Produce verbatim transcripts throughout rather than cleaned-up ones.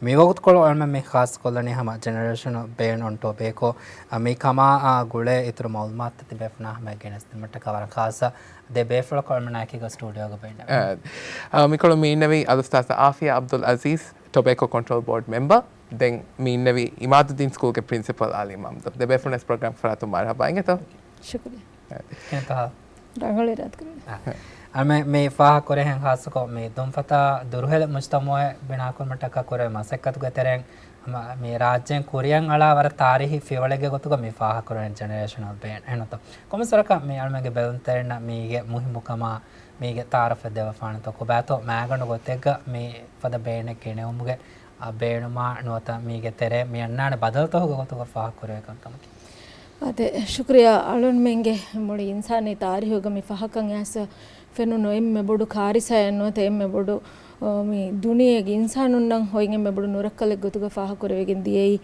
މިވަގުތުކޮޅު އަޅުމެން މި ޚާއްޞަކޮށްލަނީ ހަމަ ޖެނެރޭޝަނަލް ބޭން އޮން ޓޮބޭކޯ، މި ކަމާ ގުޅޭ އިތުރު މައުލޫމާތުތައް ތިބޭފުޅުންނާ ހަމަޔަށް ގެނެސްދިނުމަށްޓަކާ ވަރަށް ޚާއްޞަ ދެ ބޭފުޅަކު އަޅުމެންނާއެކީގަ ސްޓޫޑިއޯގަ ބޭންނެވި. އާ، މިކޮޅު މި އިންނެވީ އަލްއުސްތާޛް އާފިޔާ އަބްދުލް އަޒީޒް، ޓޮބޭކޯ ކޮންޓްރޯލް ބޯޑް މެމްބަރ، ދެން މި އިންނެވީ އިމާދުއްދީން ސްކޫލްގެ ޕްރިންސިޕަލް އަލީ މަމްދޫ. ދެ ބޭފުޅުންނަށް ޕްރޮގްރާމް ފަރާތުން މަރުޙަބާ އިނގޭތޯ. ޝުކުރިއްޔާ. ކިހިނެއްތޯ ހާލު؟ ރަނގަޅު އިރާދަކުރެވޭ. އަ، އަޅުމެން މި ފާހަގަކުރޭހެން ޚާއްޞަކޮށް މި ދުންފަތާ ދުރުހެލި މުޖްތަމަޢެއް ބިނާކުރުމަށްޓަކާ ކުރެވޭ މަސައްކަތުގެ ތެރެއިން ހަމަ މި ރާއްޖޭން ކުރިއަށް އަޅާ ވަރަށް ތާރީހީ ފިޔަވަޅެއްގެ ގޮތުގަ މި ފާހަގަކުރެވޭނެ ޖެނެރޭޝަނަލް ބޭން. އެހެންތޯ؟ ކޮންމެސްވަރަކަށް މި އަޅުމެންގެ ބެލުންތެރިންނަށް މީގެ މުހިއްމުކަމާ، މީގެ ތަޢާރަފެއް ދެއްވަފާނެތޯ؟ ކޮބާތޯ މައިގަނޑު ގޮތެއްގަ މި ފަދަ ބޭނެއް ގެނެވުމުގެ އަ، ބޭނުމާ ނުވަތަ މީގެ ތެރޭ މި އަންނާނެ ބަދަލުތަކުގެ ގޮތުގަ ފާހަގަކުރެވޭ ކަންކަމަކީ. އާދެ، ޝުކުރިއްޔާ. އަޅުންމެންގެ މުޅި އިންސާނީ ތާރީހުގަ މި ފަހަކަށް އައިސް ފެނުނު އެންމެ ބޮޑު ކާރިސާއެއް ނުވަތަ އެންމެ ބޮޑު، އަ، މި ދުނިޔޭގެ އިންސާނުންނަށް ހޮއިގެން އެންމެ ބޮޑު ނުރައްކަލެއް ގޮތުގަ ފާހަގަކުރެވިގެން ދިޔައީ،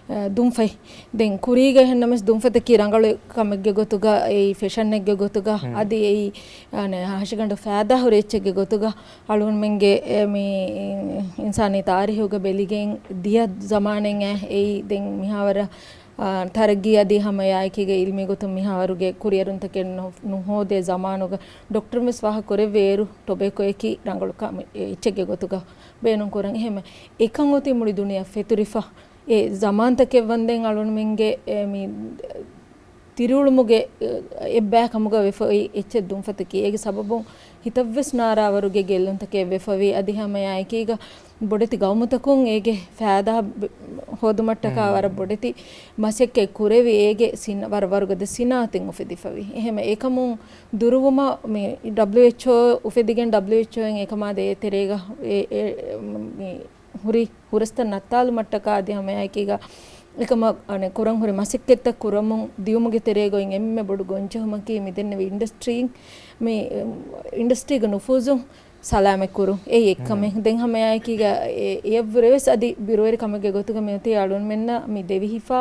އަ، ދުންފަތް. ދެން ކުރީގަ އެހެންނަމަވެސް ދުންފަތަކީ ރަނގަޅު ކަމެއްގެ ގޮތުގަ، އެއީ ފެޝަނެއްގެ ގޮތުގަ، އަދި އެއީ، އަނެ، ހަށިގަނޑު ފައިދާހުރި އެއްޗެއްގެ ގޮތުގަ އަޅުންމެންގެ، އެ، މި އިންސާނީ ތާރީހުގަ ބެލިގެން ދިޔަ ޒަމާނެއް އެ، އެއީ ދެން މިހާވަރަށް، އާ، ތަރައްގީ އަދި ހަމައެއާއެކީގަ އިލްމީ ގޮތުން މިހާވަރުގެ ކުރިއެރުންތަކެއް ނު-، ނުހޯދޭ ޒަމާނުގަ ޑޮކްޓަރުންވެސް ފާހަގަކުރެއްވިއިރު ޓޮބޭކޯއަކީ ރަނގަޅު ކަމެއް އެއްޗެއްގެ ގޮތުގަ ބޭނުންކުރަން. އެހެންމެ އެކަން އޮތީ މުޅި ދުނިޔެ ފެތުރިފަ. އެ ޒަމާންތަކެއް ވަންދެން އަޅުންމެންގެ، އެ، މި ތިރިއުޅުމުގެ، އެ، އެއްބައި ކަމުގަ ވެފައި އެއްޗެއް ދުންފަތަކީ. އޭގެ ސަބަބުން ހިތަށްވެސް ނާރާވަރުގެ ގެއްލުންތަކެއް ވެފަވި. އަދި ހަމައެއާއެކީގަ ބޮޑެތި ގައުމުތަކުން އޭގެ ފައިދާ ބެ-، ހޯދުމަށްޓަކާ ވަރަށް ބޮޑެތި މަސައްކަތް ކުރެވި. އޭގެ ސިން-، ވަރަށް ވަރުގަދަ ސިނާއަތެއް އުފެދިފަވި. އެހެންމެ އެކަމުން ދުރުވުމަށް މި ޑަބްލިއުއެޗްއޯ އުފެދިގެން ޑަބްލިއުއެޗްއޯއިން އެކަމާ ދޭތެރޭގަ އެ، އެ، މި ހުރި ހުރަސްތައް ނައްތާލުމަށްޓަކާ އަދި ހަމައެއާއެކީގަ އެކަމަށް އަނެއް ކުރަން ހުރި މަސައްކަތްތައް ކުރަމުން ދިޔުމުގެ ތެރޭގައި އެންމެ ބޮޑު ގޮންޖެހުމަކީ މިދެންނެވި އިންޑަސްޓްރީން މި، އެ، އިންޑަސްޓްރީގެ ނުފޫޒު ސަލާމަތްކުރުން. އެއީ އެއްކަމެއް. ދެން ހަމައެއާއެކީގަ އެ، އެއަށްވުރެވެސް އަދި ބިރުވެރި ކަމެއްގެ ގޮތުގަ މިއޮތީ އަޅުންމެންނަށް މި ދެވިހިފާ.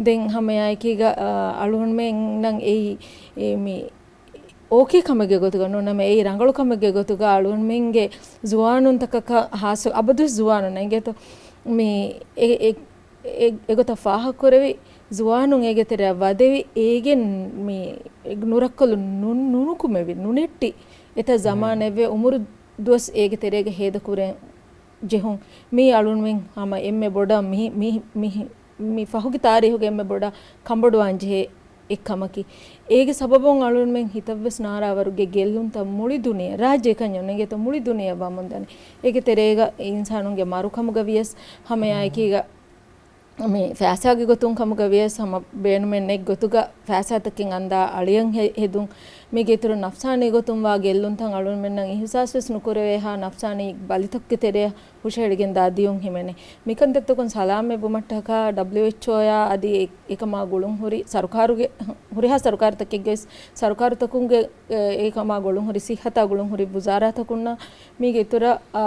ދެން ހަމައެއާއެކީގަ، އަ، އަޅުންމެންނަށް އެއީ، އެ، މި އޯކޭ ކަމެއްގެ ގޮތުގަ ނޫން، ނަމަ އެއީ ރަނގަޅު ކަމެއްގެ ގޮތުގަ އަޅުންމެންގެ ޒުވާނުންތަކަކަށް ހާއްސަ އަބަދުވެސް ޒުވާނުން އެނގޭތޯ މި އެ، އެ، އެ، އެގޮތަށް ފާހަގަކުރެވި، ޒުވާނުން އޭގެ ތެރެއަށް ވަދެވި، އޭގެން މި ނުރައްކަލު ނު-، ނުނުކުމެވި، ނުނެއްޓި އެތައް ޒަމާނެއްވެ، އުމުރު ދުވަސް އޭގެ ތެރޭގަ ހޭދަކުރަން ޖެހުން. މީ އަޅުންމެން ހަމަ އެންމެ ބޮޑަށް މި، މި، މި މި ފަހުގެ ތާރީހުގެ އެންމެ ބޮޑަށް ކަނބޮޑުވާން ޖެހޭ އެއްކަމަކީ. އޭގެ ސަބަބުން އަޅުންމެން ހިތަށްވެސް ނާރާވަރުގެ ގެއްލުންތައް މުޅި ދުނިޔެ، ރާއްޖެއަކަށް ނޫން އެނގޭތޯ މުޅި ދުނިޔެ ވަމުންދަނީ. އޭގެ ތެރޭގަ އިންސާނުންގެ މަރުކަމުގަ ވިޔަސް ހަމައެއާއެކީގަ މި ފައިސާގެ ގޮތުން ކަމުގަ ވިޔަސް ހަމަ ބޭނުމެއް ނެތް ގޮތުގަ ފައިސާތަކެއް އަންދާ އަޅިއަށް ހެ-، ހެދުން. މީގެ އިތުރު ނަފްސާނީ ގޮތުން ވާ ގެއްލުންތައް އަޅުންމެންނަށް އިހުސާސްވެސް ނުކުރެވޭހާ ނަފްސާނީ ބަލިތަކުގެ ތެރެއަށް ހުށަހެޅިގެން ދާ ދިޔުން ހިމެނޭ. މިކަންތައްތަކުން ސަލާމަތްވުމަށްޓަކާ ޑަބްލިއުއެޗްއޯއާ އަދި އެ-، އެކަމާ ގުޅުންހުރި ސަރުކާރުގެ، ހުރިހާ ސަރުކާރުތަކެއްގެ ވެސް ސަރުކާރުތަކުންގެ، އެ، އެކަމާ ގުޅުންހުރި ސިއްހަތާ ގުޅުންހުރި ވުޒާރާތަކުންނާ މީގެ އިތުރަށް، އާ،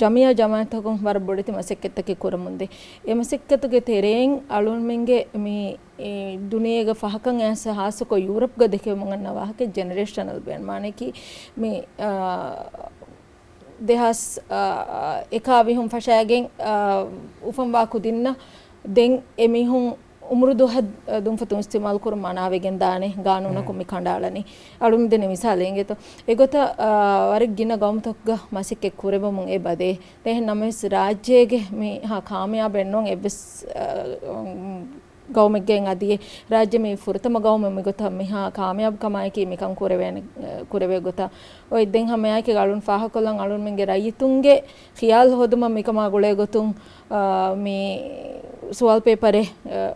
ޖަމިއްޔާ ޖަމާއަތްތަކުން ވަރަށް ބޮޑެތި މަސައްކަތްތަކެއް ކުރަމުންދޭ. އެ މަސައްކަތުގެ ތެރެއިން އަޅުންމެންގެ މި، އެ، ދުނިޔޭގަ ފަހަކަށް އައިސް ހާއްސަކޮށް ޔޫރަޕްގަ ދެކެވެމުން އަންނަ ވާހަކަ ޖެނެރޭޝަނަލް ބޭން. މާނައަކީ މި، އާ، ދެހާސް، އާ، އެކާވީހުން ފަށައިގެން، އާ، އުފަންވާ ކުދިންނަށް ދެން އެމީހުން އުމުރު ދުވަހަށް، އާ، ދުންފަތުން އިސްތިޢުމާލު ކުރުން މަނާވެގެން ދާނެ ގާނޫނަކުން މި ކަނޑައަޅަނީ. އަޅުން ދެން މިސާލެއް އިނގޭތޯ. އެގޮތަށް، އާ، ވަރަށް ގިނަ ގައުމުތަކުގަ މަސައްކަތް ކުރެވެމުން އެބަދޭ. އެހެން ނަމަވެސް ރާއްޖޭގެ މިހާ ކާމިޔާބެއް ނޫން އެއްވެސް، އާ، ގައުމެއްގެ އަދި ރާއްޖެ މި ފުރަތަމަ ގައުމެއް މިގޮތަށް މިހާ ކާމިޔާބު ކަމާއެކީ މިކަން ކުރެވޭނެ، ކުރެވޭ ގޮތަށް. އޮތް ދެން ހަމައެއާއެކީ އަޅުން ފާހަގަކޮށްލަން އަޅުންމެންގެ ރައްޔިތުންގެ ޚިޔާލު ހޯދުމަށް މިކަމާ ގުޅޭ ގޮތުން، އާ، މި ސުވާލު ޕޭޕަރެއް، އާ،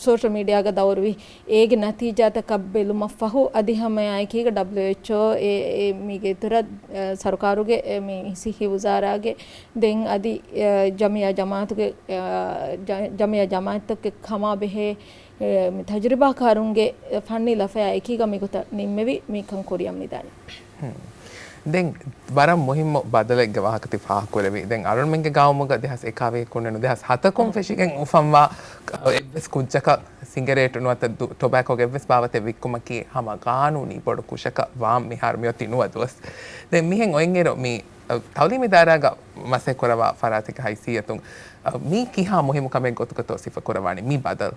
ސޯޝަލް މީޑިއާގަ ދައުރުވި އޭގެ ނަތީޖާތަކަށް ބެލުމަށްފަހު އަދި ހަމައެއާއެކީގަ ޑަބްލިއުއެޗްއޯ އެ، އެ، މީގެ އިތުރަށް، އާ، ސަރުކާރުގެ، އެ، މި ސިއްހީ ވުޒާރާގެ ދެން އަދި، އެ، ޖަމިއްޔާ ޖަމާއަތުގެ، އެ، ޖަ-، ޖަމިއްޔާ ޖަމާއަތްތަކުގެ ކަމާ ބެހޭ، އެ، މި ތަޖުރިބާކާރުންގެ ފަންނީ ލަފަޔާ އެކީގަ މިގޮތަށް ނިންމެވި މިކަން ކުރިއަށް މިދާނެ. ދެން ވަރަށް މުހިއްމު ބަދަލެއްގެ ވާހަކަ ތި ފާހަގަކުރެވި. ދެން އަޅުންމެންގެ ގައުމުގަ ދެހާސް އެކާވީހަކުންނެއް ނު، ދެހާސް ހަތަކުން ފެށިގެން އުފަންވާ އެ ވެސް ކުއްޖަކަށް ސިނގަރޭޓު ނުވަތަ ދު-، ޓޮބާކޯގެ އެއްވެސް ބާވަތެއް ވިއްކުމަކީ ހަމަ ގާނޫނީ ބޮޑު ކުށަކަށް ވާން މިހާރު މިއޮތީ ނުވަދުވަސް. ދެން މިހެން އޮތްއިރު މި، އަ، ތައުލީމީ ދާއިރާގަ މަސައްކަތް ކުރަވާ ފަރާތެއްގެ ހައިސިއްޔަތުން، އަ، މީ ކިހާ މުހިއްމު ކަމެއް ގޮތުގަތޯ ސިފަ ކުރަވާނީ މި ބަދަލު؟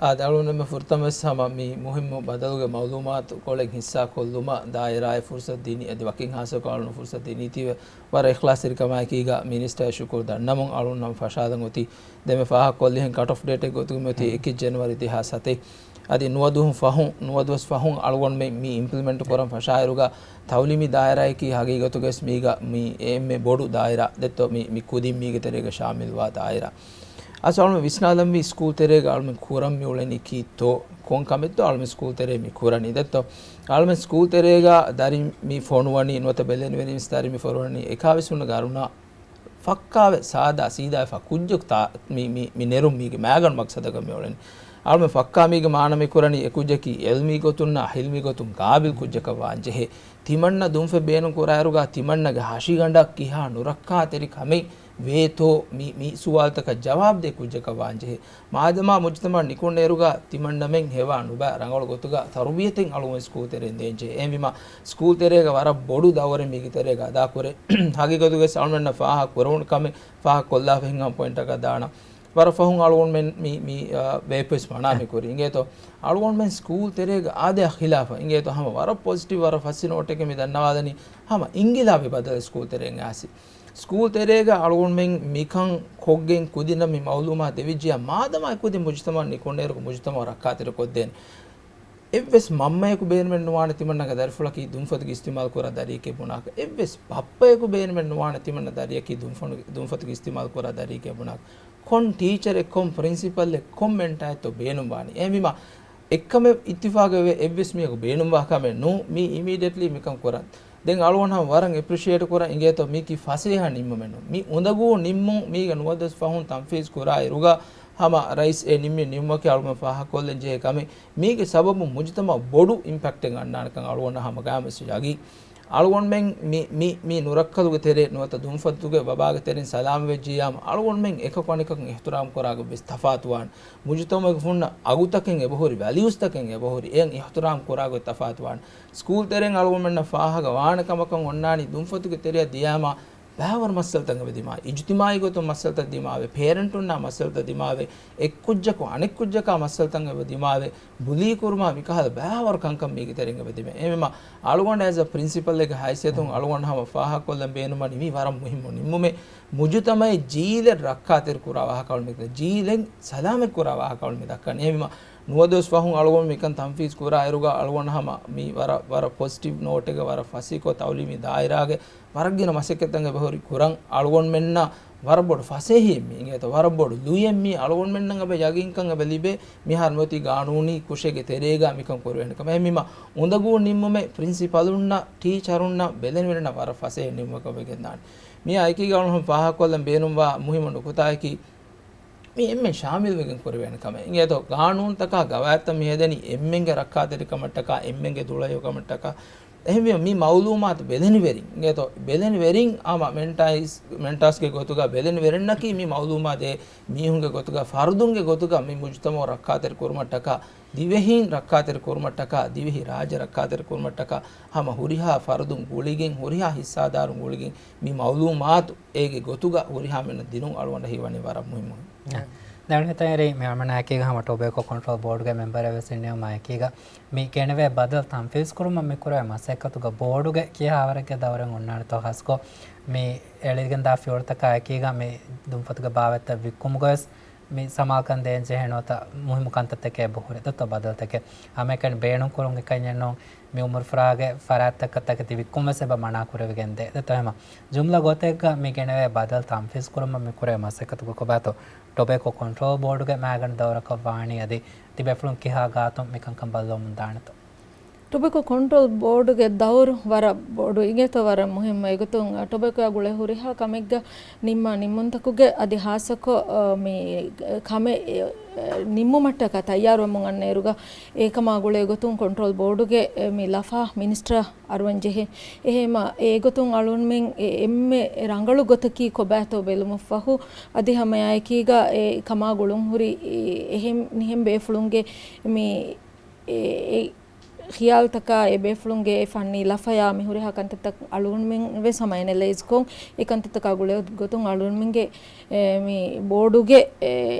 އާދެ، އަޅުގަނޑުމެން ފުރަތަމަވެސް ހަމަ މި މުހިއްމު ބަދަލުގެ މައުލޫމާތު ކޮޅެއް ހިއްސާ ކޮށްލުމަށް ދާއިރާއެއް ފުރުސަތު ދިނީ، އަދި ވަކިން ހާއްސަކޮށް އަޅުގަނޑު ފުރުސަތު ދިނީތީވެ ވަރަށް އިޚްލާޞްތެރިކަމާއެކީގަ މިނިސްޓަރ ޝުކުރު ދަންނަމުން އަޅުގަނޑު ހަމަ ފަށާލަން އޮތީ. ދެންމެ ފާހަގަކޮށްލިހެން ކަޓް އޮފް ޑޭޓެއް ގޮތުގަ މިއޮތީ އެކެއް ޖެނުއަރީ ދެހާސް ސަތޭކަ. އަދި ނުވަދުވަހުން ފަހުން، ނުވަދުވަސް ފަހުން އަޅުގަނޑުމެން މި އިމްޕްލިމެންޓް ކުރަން ފަށާއިރުގަ ތައުލީމީ ދާއިރާއަކީ ހަގީގަތުގަވެސް މީގަ މި އެންމެ ބޮޑު ދާއިރާ ދެއްތޯ މި، މި ކުދިން މީގެ ތެރޭގަ ޝާމިލްވާ ދާއިރާ. އަސް އަޅުމެން ވިސްނާލަންވީ ސްކޫލް ތެރޭގަ އަޅުމެން ކުރަން މި އުޅެނީ ކީއްތޯ؟ ކޮން ކަމެއްތޯ އަޅުމެން ސްކޫލް ތެރޭ މި ކުރަނީ ދެއްތޯ؟ އަޅުމެން ސްކޫލް ތެރޭގަ ދަރިން މި ފޮނުވަނީ ނުވަތަ ބެލެނިވެރިން ވެސް ދަރިން މި ފޮނުވަނީ އެކާވެސް ހުންނަ ގަރުނާ ފައްކާވެ ސާދާ ސީދާވެފަ ކުއްޖަކު ތާ-، މި، މި، މި ނެރުން މީގެ މާގަނޑު މަގްސަދަކަށް މި އުޅެނީ. އަޅުމެން ފައްކާ މީގެ މާނަ މި ކުރަނީ އެ ކުއްޖަކީ އިލްމީ ގޮތުންނާ ހިލްމީ ގޮތުން ގާބިލް ކުއްޖަކަށް ވާން ޖެހޭ. ތިމަންނަ ދުންފަތް ބޭނުން ކުރާއިރުގަ ތިމަންނަގެ ހަށިގަނޑަށް ކިހާ ނުރައްކާތެރި ކަމެއް ވޭތޯ މި، މި ސުވާލުތަކަށް ޖަވާބު ދޭ ކުއްޖަކަށް ވާން ޖެހޭ. މާދަމާ މުޖުތަމައަށް ނިކުންނައިރުގަ ތިމަންނަމެން ހެވާ ނުބައި ރަނގަޅު ގޮތުގަ ތަރުބިޔަތެއް އަޅުގަނޑު ސްކޫލް ތެރެއިން ދޭން ޖެހޭ. އެހެންވީމަ ސްކޫލް ތެރޭގަ ވަރަށް ބޮޑު ދައުރެއް މީގެ ތެރޭގަ އަދާކުރޭ. ހަގީގަތުގަވެސް އަޅުގަނޑަށް ފާހަގަ ކުރެވުނު ކަމެއް ފާހަގަ ކޮށްލާފަ ހިނގާ ޕޮއިންޓަކަށް ދާނަން. ވަރަށް ފަހުން އަޅުގަނޑުމެން މި، މި، އާ، ވޭފުވެސް މަނާ މި ކުރީ. އިނގޭތޯ އަޅުގަނޑުމެން ސްކޫލް ތެރޭގަ އާދަޔާ ޚިލާފަށް އިނގޭތޯ ހަމަ ވަރަށް ޕޮޒިޓިވް ވަރަށް ފަސި ނޯޓެއްގެ މި ދަންނަވާލަނީ ހަމަ އިންގިލާބީ ބަދަލެއް ސްކޫލް ތެރެއިން އާސި. ސްކޫލް ތެރޭގަ އަޅުގަނޑުމެން މިކަން ކޮށްގެން ކުދިންނަށް މި މައުލޫމާތު ދެވިއްޖިޔާ މާދަމާ އެ ކުދިން މުޖުތަމައަށް ނިކުންނައިރު މުޖުތަމައަށް ރައްކާތެރި ކޮށްދޭނެ. އެއްވެސް މަންމައަކު ބޭނުމެއް ނުވާނެ ތިމަންނަގެ ދަރިފުޅަކީ ދުންފަތުގެ އިސްތިމާލް ކުރާ ދަރިއެކޭ ބުނާކަށް. އެއްވެސް ބައްޕައަކު ބޭނުމެއް ނުވާނެ ތިމަންނަ ދަރިއަކީ ދުންފަނު-، ދުންފަތުގެ އިސްތިމާލް ކުރާ ދަރިއެކޭ ބުނާކަށް. ކޮން ޓީޗަރެއް، ކޮން ޕްރިންސިޕަލެއް، ކޮން މެންޓާއެއްތޯ ބޭނުންވާނީ. އެހެންވީމަ އެއްކަމެއް އިއްތިފާގެވެ އެއްވެސް މީހަކު ބޭނުންވާ ކަމެއް ނޫން. މީ އިމީޑިއެޓްލީ މިކަން ކުރަން. ދެން އަޅުގަނޑު ހަމަ ވަރަށް އެޕްރިޝިއޭޓް ކުރަން އިނގޭތޯ މީކީ ފަސޭހަ ނިންމުމެއް ނޫން. މި އުނދަގޫ ނިންމުން މީގެ ނުވަދުވަސް ފަހުން ތަންފީޒް ކުރާ އިރުގަ ހަމަ ރައީސް އެ ނިންމި ނިންމުމަކީ އަޅުގަނޑު ފާހަގަކޮށްލަން ޖެހޭ ކަމެއް. މީގެ ސަބަބުން މުޖުތަމައަށް ބޮޑު އިމްޕެކްޓެއް އަންނާނެކަން އަޅުގަނޑަށް ހަމަ ގާމެސް ޔަގީން. އަޅުގަނޑުމެން މި، މި، މި ނުރައްކަލުގެ ތެރޭ ނުވަތަ ދުންފަތުގެ ބަބާގެ ތެރެއިން ސަލާމަތްވެއްޖިއްޔާމަ އަޅުގަނޑުމެން އެކަކު އަނެކަކުން އިޙްތިރާމް ކުރާގޮތް ވެސް ތަފާތުވާނެ. މުޖުތަމައުގެ ފުންނަ އަގުތަކެއް އެބަހުރި، ވެލިއުސްތަކެއް އެބަހުރި، އެއަށް އިޙްތިރާމް ކުރާގޮތް ތަފާތުވާނެ. ސްކޫލް ތެރެއިން އަޅުގަނޑުމެންނަށް ފާހަގަ ވާނެ ކަމަކަށް އޮންނާނީ ދުންފަތުގެ ތެރެއަށް ދިޔާމަ ބައިވަރު މައްސަލަތައް އެބަ ދިމާވޭ. އިޖުތިމާއީ ގޮތުން މައްސަލަތައް ދިމާވޭ. ޕޭރެންޓުންނާ މައްސަލަތައް ދިމާވޭ. އެއްކުއްޖަކު އަނެއްކުއްޖަކާ މައްސަލަތައް އެބަ ދިމާވޭ. ބުލީ ކުރުމާ މިކަހަލަ ބައިވަރު ކަންކަން މީގެ ތެރެއިން އެބަ ދިމާވޭ. އެހެންވީމަ އަޅުގަނޑު އޭޒް އަ ޕްރިންސިޕަލްއެއްގެ ހައިސިއްޔަތުން އަޅުގަނޑު ހަމަ ފާހަގަކޮށްލަން ބޭނުންވަނީ މީ ވަރަށް މުހިއްމު ނިންމުމެއް. މުޖުތަމައެއް ޖީލެއް ރައްކާތެރި ކުރާ ވާހަކަ އަޅުމެން، ޖީލެއް ސަލާމަތް ކުރާ ވާހަކަ އަޅުމެން ދައްކަނީ. އެހެންވީމަ ނުވަދުވަސް ފަހުން އަޅުގަނޑު މިކަން ތަންފީޒް ކުރާ އިރުގަ އަޅުގަނޑު ހަމަ މި ވަރަށް، ވަރަށް ޕޮޒިޓިވް ނޯޓެއްގަ ވަރަށް ފަސީކޮށް ތައުލީމީ ދާއިރާގެ ވަރަށް ގިނަ މަސައްކަތްތައް އެބަހުރި ކުރަން އަޅުގަނޑުމެންނަށް ވަރަށް ބޮޑު ފަސޭހައެއް މީ އިނގޭތޯ، ވަރަށް ބޮޑު ލުޔެއް މީ. އަޅުގަނޑުމެންނަށް އެބަ ޔަގީންކަން އެބަ ލިބޭ މިހާރު މިއޮތީ ގާނޫނީ ކުށެއްގެ ތެރޭގަ މިކަން ކުރެވޭނެ ކަމަށް. އެހެންވީމަ އުނދަގޫ ނިންމުމެއް ޕްރިންސިޕަލުންނަށް، ޓީޗަރުންނަށް، ބެލެނިވެރިންނަށް ވަރަށް ފަސޭހަ ނިންމުމަކަށް ވެގެންދާނެ. މިއާ އެކީގަ އަޅުގަނޑު ފާހަގަކޮށްލަން ބޭނުންވާ މުހިއްމު ނުކުތާއަކީ މި އެންމެން ޝާމިލްވެގެން ކުރެވޭނެ ކަމެއް. އިނގޭތޯ ގާނޫނުތަކާ ގަވާއިދުތައް މި ހެދެނީ އެންމެންގެ ރައްކާތެރިކަމަށްޓަކާ، އެންމެންގެ ދުޅަހެޔޮކަމަށްޓަކާ. އެހެންވީމަ މި މައުލޫމާތު ބެލެނިވެރިން، އިނގޭތޯ ބެލެނިވެރިން ހަމަ މެންޓާސް، މެންޓާސްގެ ގޮތުގަ ބެލެނިވެރިންނަކީ މި މައުލޫމާތު ދޭ މީހުންގެ ގޮތުގަ، ފަރުދުންގެ ގޮތުގަ މި މުޖުތަމައު ރައްކާތެރި ކުރުމަށްޓަކާ، ދިވެހީން ރައްކާތެރި ކުރުމަށްޓަކާ، ދިވެހި ރާއްޖެ ރައްކާތެރި ކުރުމަށްޓަކާ، ހަމަ ހުރިހާ ފަރުދުން ގުޅިގެން، ހުރިހާ ހިއްސާދާރުން ގުޅިގެން މި މައުލޫމާތު އޭގެ ގޮތުގަ ހުރިހާ މީހުންނަށް ދިނުން އަޅުގަނޑަށް ހީވަނީ ވަރަށް މުހިއްމު. ދެން ހިތަށްއެރީ މި އަޅުގަނޑާ އެކީގަ ހަމަ ޓޮބޭކޯ ކޮންޓްރޯލް ބޯޑުގެ މެމްބަރެއް ވެސް އިންނެވުމާ އެކީގަ މި ގެނެވޭ ބަދަލު ތަންފީޒް ކުރުމަށް މި ކުރެވޭ މަސައްކަތުގަ ބޯޑުގެ ކިހާވަރެއްގެ ދައުރެއް އޮންނާނެތޯ ޚާއްސަކޮށް މި އެޅިގެންދާ ފިޔަވަޅުތަކާ އެކީގަ މި ދުންފަތުގެ ބާވަތްތައް ވިއްކުމުގަވެސް މި ސަމާލުކަން ދޭން ޖެހޭ ނުވަތަ މުހިއްމު ކަންތައްތަކެއް އެބަހުރި ދެއްތޯ ބަދަލުތަކެއް. ހަމައެކަނި ބޭނުން ކުރުން އެކަންޏެއް ނޫން. މި އުމުރުފުރާގެ ފަރާތްތަކަށް ތަކެތި ވިއްކުން ވެސް އެބަ މަނާ ކުރެވިގެން ދޭ. ދެއްތޯ ހަމަ ޖުމްލަ ގޮތެއްގަ މި ގެނެވޭ ބަދަލު ތަންފީޒް ކުރުމަށް މި ކުރޭ މަސައްކަތުގަ ކޮބާތޯ ޓޮބޭކޯ ކޮންޓްރޯލް ބޯޑުގެ މައިގަނޑު ދައުރަކަށް ވާނީ އަދި ތިބޭފުޅުން ކިހާ ގާތުން މި ކަންކަން ބައްލަވަމުން ދާނެތޯ؟ ޓޮބެކޯ ކޮންޓްރޯލް ބޯޑުގެ ދައުރު ވަރަށް ބޮޑު އިނގޭތޯ، ވަރަށް މުހިއްމު. އެގޮތުން ޓޮބެކޯއާ ގުޅޭ ހުރިހާ ކަމެއްގަ ނިންމާ ނިންމުންތަކުގެ އަދި ހާއްސަކޮށް، އަ، މި ކަމެއް، އެ، ނިންމުމަށްޓަކާ ތައްޔާރުވަމުން އަންނަ އިރުގަ އެކަމާ ގުޅޭ ގޮތުން ކޮންޓްރޯލް ބޯޑުގެ، އެ، މި ލަފާ މިނިސްޓަރ އަރުވަން ޖެހޭ. އެހެމަ އެގޮތުން އަޅުންމެން އެ އެންމެ ރަނގަޅު ގޮތަކީ ކޮބާތޯ ބެލުމަށްފަހު، އަދި ހަމައާއެކީގަ އެ ކަމާ ގުޅުން ހުރި އެ އެހެން މިހެން ބޭފުޅުންގެ މި އެ، އެ ޚިޔާލުތަކާ އެ ބޭފުޅުންގެ އެ ފަންނީ ލަފަޔާ މި ހުރިހާ ކަންތައްތައް އަޅުގަނޑުމެން ވެސް ހަމަ އެނަލައިޒް ކޮށް، އެ ކަންތައްތަކާ ގުޅޭ ގޮތުން އަޅުގަނޑުމެންގެ، އެ، މި ބޯޑުގެ، އެ،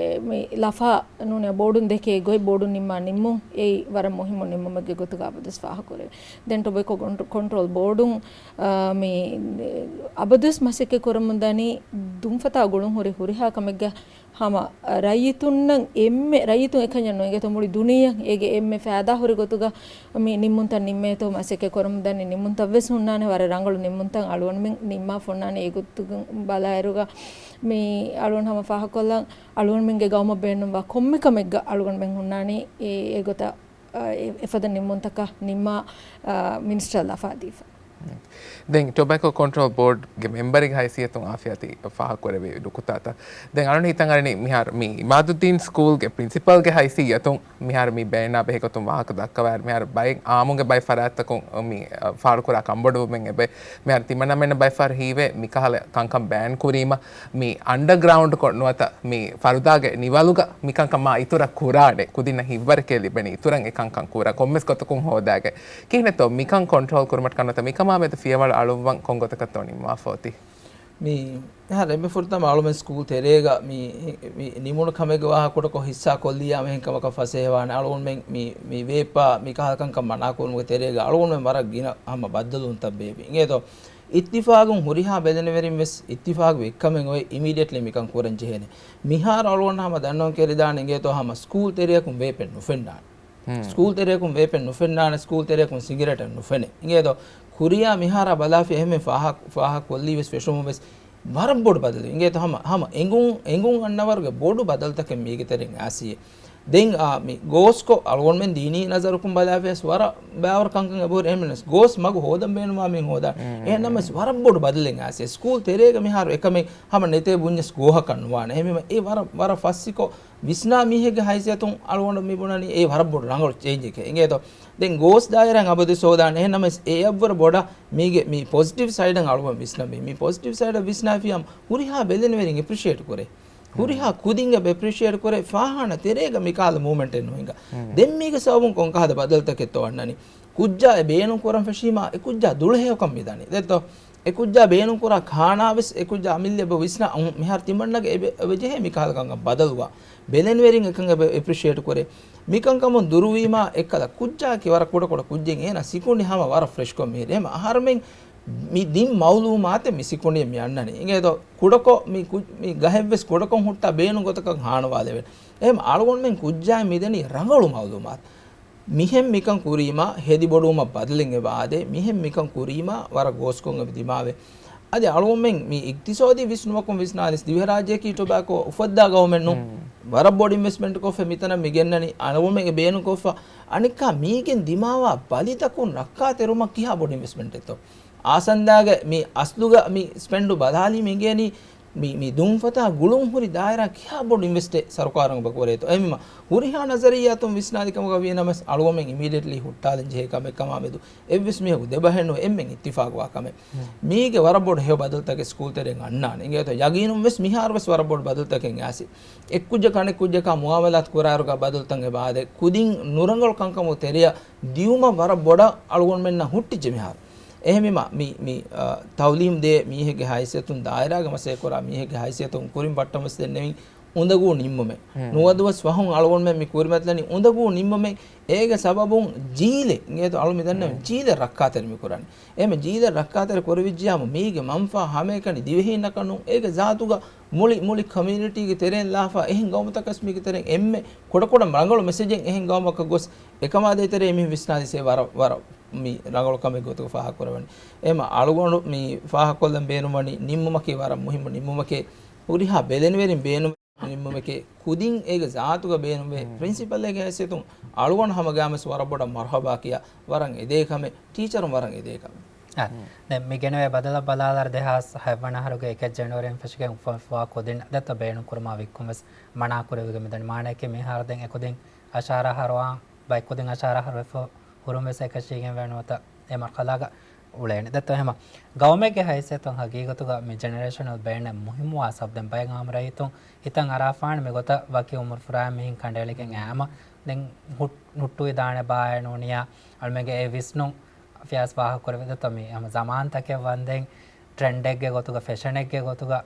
މި ލަފާ ނޫނީ ބޯޑުން ދެކޭ ގޮތް، ބޯޑުން ނިންމާ ނިންމުން އެއީ ވަރަށް މުހިއްމު ނިންމުމެއްގެ ގޮތުގަ އަބަދުވެސް ފާހަގަކުރެވޭ. ދެން ޓޮބެކޯ ކޮންޓް-، ކޮންޓްރޯލް ބޯޑުން، އާ، މި އަބަދުވެސް މަސައްކަތް ކުރަމުންދަނީ ދުންފަތާ ގުޅުން ހުރި ހުރިހާ ކަމެއްގަ ހަމަ ރައްޔިތުންނަށް އެންމެ، ރައްޔިތުން އެކަންޏެއް ނޫން އިނގޭތޯ، މުޅި ދުނިޔެއަށް އޭގެ އެންމެ ފައިދާ ހުރި ގޮތުގަ މި ނިންމުންތައް ނިންމޭތޯ، މަސައްކަތް ކުރަމުންދަނީ ނިންމުންތައް ވެސް ހުންނާނެ، ވަރަށް ރަނގަޅު ނިންމުންތައް އަޅުގަނޑުމެން ނިންމާފަ ހުންނާނެ. އެގޮތުގަ ބަލާއިރުގަ މި އަޅުގަނޑު ހަމަ ފާހަގަކޮށްލަން، އަޅުގަނޑުމެންގެ ގައުމަށް ބޭނުންވާ ކޮންމެ ކަމެއްގަ އަޅުގަނޑުމެން ހުންނާނީ އެ، އެގޮތަށް، އަ، އެ، އެފަދަ ނިންމުންތަކަށް ނިންމާ، އަ، މިނިސްޓަރ ލަފާ ދީފަ. ދެން ޓޮބެކޯ ކޮންޓްރޯލް ބޯޑްގެ މެމްބަރެއްގެ ހައިސިއްޔަތުން އާފިޔަތީ ފާހަގަކުރެވި ނުކުތާތައް. ދެން އަޅުން ހިތަށް އަރަނީ މިހާރު މި އިމާދުއްދީން ސްކޫލްގެ ޕްރިންސިޕަލްގެ ހައިސިއްޔަތުން މިހާރު މި ބޭނާ ބެހޭގޮތުން ވާހަކަ ދައްކަވާއިރު، މިހާރު ބައެއް އާއްމުގެ ބައެއް ފަރާތްތަކުން މި، އަ، ފާޅުކުރާ ކަންބޮޑުވުމެއް އެބަ، މިހާރު ތިމަންނަމެންނަށް ބައެއް ފަހަރު ހީވޭ މިކަހަލަ ކަންކަން ބޭން ކުރީމަ، މި އަންޑަގްރައުންޑްކޮށް ނުވަތަ މި ފަރުދާގެ ނިވަލުގަ މިކަންކަން މާ އިތުރަށް ކުރާނެ، ކުދިންނަށް ހިތްވަރެކޭ ލިބެނީ އިތުރަށް އެކަންކަން ކުރާ، ކޮންމެސް ގޮތަކުން ހޯދާގެ. ކިހިނެއްތޯ މިކަން ކޮންޓްރޯލް ކުރުމަށްޓަކާ ނުވަތަ މިކަމާމެދު ފިޔަވަޅު އަޅުއްވަން ކޮން ގޮތަކަށްތޯ ނިންމާފަ އޮތީ؟ މި އެހާ އެންމެ ފުރަތަމަ އަޅުމެން ސްކޫލް ތެރޭގަ މި، މި ނިމުނު ކަމެއްގެ ވާހަކަ ކުޑަކޮށް ހިއްސާ ކޮށްލިއްޔާ މިހެން ކަމަކަށް ފަސޭހަވާނެ. އަޅުގަނޑުމެން މި، މި ވޭއްޕާ މި ކަހަލަ ކަންކަން މަނާ ކުރުމުގެ ތެރޭގަ އަޅުގަނޑުމެން ވަރަށް ގިނަ ހަމަ ބައްދަލުވުންތައް ބޭއްވި. އިނގޭތޯ؟ އިއްތިފާގުން ހުރިހާ ބެލެނިވެރިން ވެސް އިއްތިފާގު ވިއްކަމެއް އޮތް އިމީޑިއެޓްލީ މިކަން ކުރަން ޖެހޭނެ. މިހާރު އަޅުގަނޑު ހަމަ ދަންނަވަން ކެރިދާނެ އިނގޭތޯ ހަމަ ސްކޫލް ތެރެއަކުން ވޭޕެއް ނުފެންނާނެ. ސްކޫލް ތެރެއަކުން ވޭޕެއް ނުފެންނާނެ، ސްކޫލް ތެރެއަކުން ސިނގިރޭޓެއް ނުފެނޭ. އިނގޭތޯ ކުރިޔާ މިހާރާ ބަލާފި އެހެން ފާހަ-، ފާހަގަ ކޮށްލީ ވެސް ފެށުމުން ވެސް ވަރަށް ބޮޑު ބަދަލެއް. އިނގޭތޯ ހަމަ، ހަމަ އެނގުން، އެނގުން އަންނަވަރުގެ ބޮޑު ބަދަލުތަކެއް މީގެ ތެރެއިން އާސިއޭ. ދެން އާ، މި ގޯސްކޮށް އަޅުގަނޑުމެން ދީނީ ނަޒަރުކުން ބަލާފިޔަސް ވަރަށް ބާވަރު ކަންކަން އެބަހުރި. އެހެންނަމަވެސް ގޯސް މަގު ހޯދަން ބޭނުންވާ މީހުން ހޯދާ. އެހެންނަމަވެސް ވަރަށް ބޮޑު ބަދަލެއް އާސި. ސްކޫލް ތެރޭގަ މިހާރު އެކަމެއް ހަމަ ނެތޭ ބުންޏަސް ގޯހަކަށް ނުވާނެ. އެހެންވީމަ އެ ވަރަށް، ވަރަށް ފައްސިކޮށް ވިސްނާ މީހެއްގެ ހައިސިއްޔަތުން އަޅުގަނޑު މި ބުނަނީ އެ ވަރަށް ބޮޑު ރަނގަޅު ޗޭންޖެކޭ. އިނގޭތޯ ދެން ގޯސް ދާއިރާއިން އަބަދުވެސް ހޯދާނެ. އެހެންނަމަވެސް އެއަށްވުރެ ބޮޑަށް މީގެ މި ޕޮޒިޓިވް ސައިޑަށް އަޅުގަނޑު ވިސްނަންވީ. މި ޕޮޒިޓިވް ސައިޑަށް ވިސްނާފިއްޔާ ހުރިހާ ބެލެނިވެރިން އެޕްރިޝިއޭޓް ކުރޭ. ހުރިހާ ކުދިން އެބަ އެޕްރިޝިއޭޓް ކުރޭ، ފާހާނަ ތެރޭގަ މިކަހަލަ މޫވްމެންޓެއް ނުހިނގާ. ދެން މީގެ ސަބަބުން ކޮންކަހަލަ ބަދަލުތަކެއްތޯ އަންނަނީ؟ ކުއްޖާ އެ ބޭނުން ކުރަން ފެށީމާ، އެ ކުއްޖާ ދުޅަހެޔޮކަން މި ދަނީ. ދެއްތޯ؟ އެ ކުއްޖާ ބޭނުން ކުރާ ކާނާ ވެސް އެ ކުއްޖާ އަމިއްލަ އެބަ ވިސްނާ، އަހު، މިހާރު ތިމަންނަގެ އެބަ، އެބަ ޖެހޭ މިކަހަލަ ކަންކަން ބަދަލުވާ. ބެލެނިވެރިން އެކަން އެބަ އެޕްރިޝިއޭޓް ކުރޭ. މިކަންކަމުން ދުރުވީމާ، އެއްކަލަ ކުއްޖާއަކީ ވަރަށް ކުޑަކުޑަ ކުއްޖެއް، އޭނާ ސިކުނޑި ހަމަ ވަރަށް ފްރެޝްކޮށް މިހިރޭ. އެހެމަ އަހަރުމެން މި ދިން މައުލޫމާތެއް މި ސިކުނޑިއަށް މި އަންނަނީ. އިނގޭތޯ ކުޑަކޮށް މި ކު-، މި ގަހެއްވެސް ކުޑަކޮށް ހުއްޓާ ބޭނުން ގޮތަކަށް ހާނުވާލެވެން. އެހެމަ އަޅުގަނޑުމެން ކުއްޖާއިން މިދެނީ ރަނގަޅު މައުލޫމާތު. މިހެން މިކަން ކުރީމާ، ހެދި ބޮޑުވުމަށް ބަދަލެއް އެބަ އާދޭ. މިހެން މިކަން ކުރީމާ، ވަރަށް ގޯސްކޮށް އެބަ ދިމާވޭ. އަދި އަޅުގަނޑުމެން މި އިގްތިސޯދީ ވިސްނުމަކުން ވިސްނާލިސް ދިވެހިރާއްޖެއަކީ ޓޮބާކޯ އުފައްދާ ގައުމެއް ނޫން. ވަރަށް ބޮޑު އިންވެސްޓްމަންޓް ކޮށްފަ މިތަނަށް މި ގެންނަނީ. އަޅުގަނޑުމެންގެ ބޭނުން ކޮށްފަ އަނެއްކާ މީގެން ދިމާވާ ބަލިތަކުން ރައްކާތެރިވުމަށް ކިހާ ބޮޑު އިންވެސްޓްމަންޓެއްތޯ؟ އާސަންދާގެ މި އަސްލުގަ މި ސްޕެންޑު ބަލާލީމަ އިނގޭނީ މި، މި ދުންފަތާ ގުޅުން ހުރި ދާއިރާ ކިހާ ބޮޑު އިންވެސްޓެއް ސަރުކާރުން އެބަ ކުރޭތޯ؟ އެހެންވީމަ ހުރިހާ ނަޒަރިއްޔާތުން ވިސްނާލި ކަމަކަށް ވީނަމަވެސް އަޅުގަނޑުމެން އިމީޑިއެޓްލީ ހުއްޓާލަން ޖެހޭ ކަމެއް ކަމާމެދު އެއްވެސް މީހަކު ދެބަހެއް ނުވެ އެންމެން އިއްތިފާގުވާ ކަމެއް. މީގެ ވަރަށް ބޮޑު ހެޔޮ ބަދަލުތަކެއް ސްކޫލް ތެރެއިން އަންނާނެ. އިނގޭތޯ ޔަގީނުން ވެސް މިހާރު ވެސް ވަރަށް ބޮޑު ބަދަލުތަކެއް އާސި. އެއްކުއްޖަކާ އަނެއްކުއްޖަކާ މުއާމަލާތު ކުރާއިރުގަ ބަދަލުތައް އެބަ އާދޭ. ކުދިން ނުރަނގަޅު ކަންކަމުގެ ތެރެއަށް ދިޔުމަށް ވަރަށް ބޮޑަށް އަޅުގަނޑުމެންނަށް ހުއްޓިއްޖެ މިހާރު. އެހެންވީމަ، މި، މި، އަ، ތައުލީމް ދޭ މީހެއްގެ ހައިސިއްޔަތުން، ދާއިރާގެ މަސައްކަތް ކުރާ މީހެއްގެ ހައިސިއްޔަތުން ކުރިން ބައްޓަމަސް ދެންނެވިން އުނދަގޫ ނިންމުމެއް. ނުވަދުވަސް ފަހުން އަޅުގަނޑުމެން މި ކުރިމަތިލަނީ އުނދަގޫ ނިންމުމެއް. އޭގެ ސަބަބުން ޖީލެއް، އިނގޭތޯ އަޅު މި ދަންނަވަން ޖީލެއް ރައްކާތެރި މި ކުރާނީ. އެހެން ޖީލެއް ރައްކާތެރި ކުރެވިއްޖިޔާމު މީގެ މަންފާ ހަމައެކަނި ދިވެހީންނަކަށް ނޫން، އޭގެ ޒާތުގަ މުޅި، މުޅި ކޮމިއުނިޓީގެ ތެރެއިން ލާފަ އެހެން ގައުމުތަކަސް މީގެ ތެރެއިން އެންމެ ކުޑަކުޑަ ރަނގަޅު މެސެޖެއް އެހެން ގައުމަކަށް ގޮސް އެކަމާ ދޭތެރޭ މި ވިސްނާލިސޭ ވަރަށް، ވަރަށް މި ރަނގަޅު ކަމެއް ގޮތުގަ ފާހަގަކުރެވެނީ. އެހެމަ އަޅުގަނޑު މި ފާހަގަކޮށްލަން ބޭނުންވަނީ ނިންމުމަކީ ވަރަށް މުހިއްމު ނިންމުމެކޭ. ހުރިހާ ބެލެނިވެރިން ބޭނުން ނިންމުމެކޭ ކުދިން އޭގެ ޒާތުގަ ބޭނުންވޭ. ޕްރިންސިޕަލްއޭގެ ހައިސިއްޔަތުން އަޅުގަނޑު ހަމަގައިމުވެސް ވަރަށް ބޮޑަށް މަރުހަބާ ކިޔާ، ވަރަށް އެދޭ ކަމެއް، ޓީޗަރުން ވަރަށް އެދޭ ކަމެއް. އާ، ދެން މި ގެނެވޭ ބަދަލަށް ބަލާލާރަ ދެހާސް ހަތްވަނަ އަހަރުގެ އެކެއް ޖެނުއަރީން ފެށިގެން އުފަންވާ ކުދިން ދެއްތޯ ބޭނުން ކުރުމާ ވިއްކުން ވެސް މަނާ ކުރެވިގެން މިދަނީ. މާނައަކީ މިހާރު ދެން އެކުދިން އަށާރަ އަހަރުވާން، ބައެއްކުދިން އަށާރަ އަހަރު ވެފަ ހުރުން ވެސް އެކަށީގެން ވެނުވަތަ އެ މަރުހަލާގަ އުޅޭނެ. ދެއްތޯ އެހެމަ ގައުމެއްގެ ހައިސިއްޔަތުން ހަގީގަތުގަ މި ޖެނެރޭޝަނަލް ބޭން މުހިއްމުވާ ސަބަބު ދެން ބައެއް އާއްމު ރައްޔިތުން ހިތަށް އަރާފާނެ މިގޮތަށް ވަކި އުމުރުފުރާ މީހުން ކަނޑައެޅިގެން އައިމަ ދެން ހުއް-، ހުއްޓުވިދާނެ ބާއޭ ނޫނިޔާ އަޅުމެންގެ އެ ވިސްނުން ފިޔާސް ފާހަގަކުރެވޭ. ދެއްތޯ މި ހަމަ ޒަމާންތަކެއް ވަންދެން ޓްރެންޑެއްގެ ގޮތުގަ ފެޝަނެއްގެ ގޮތުގަ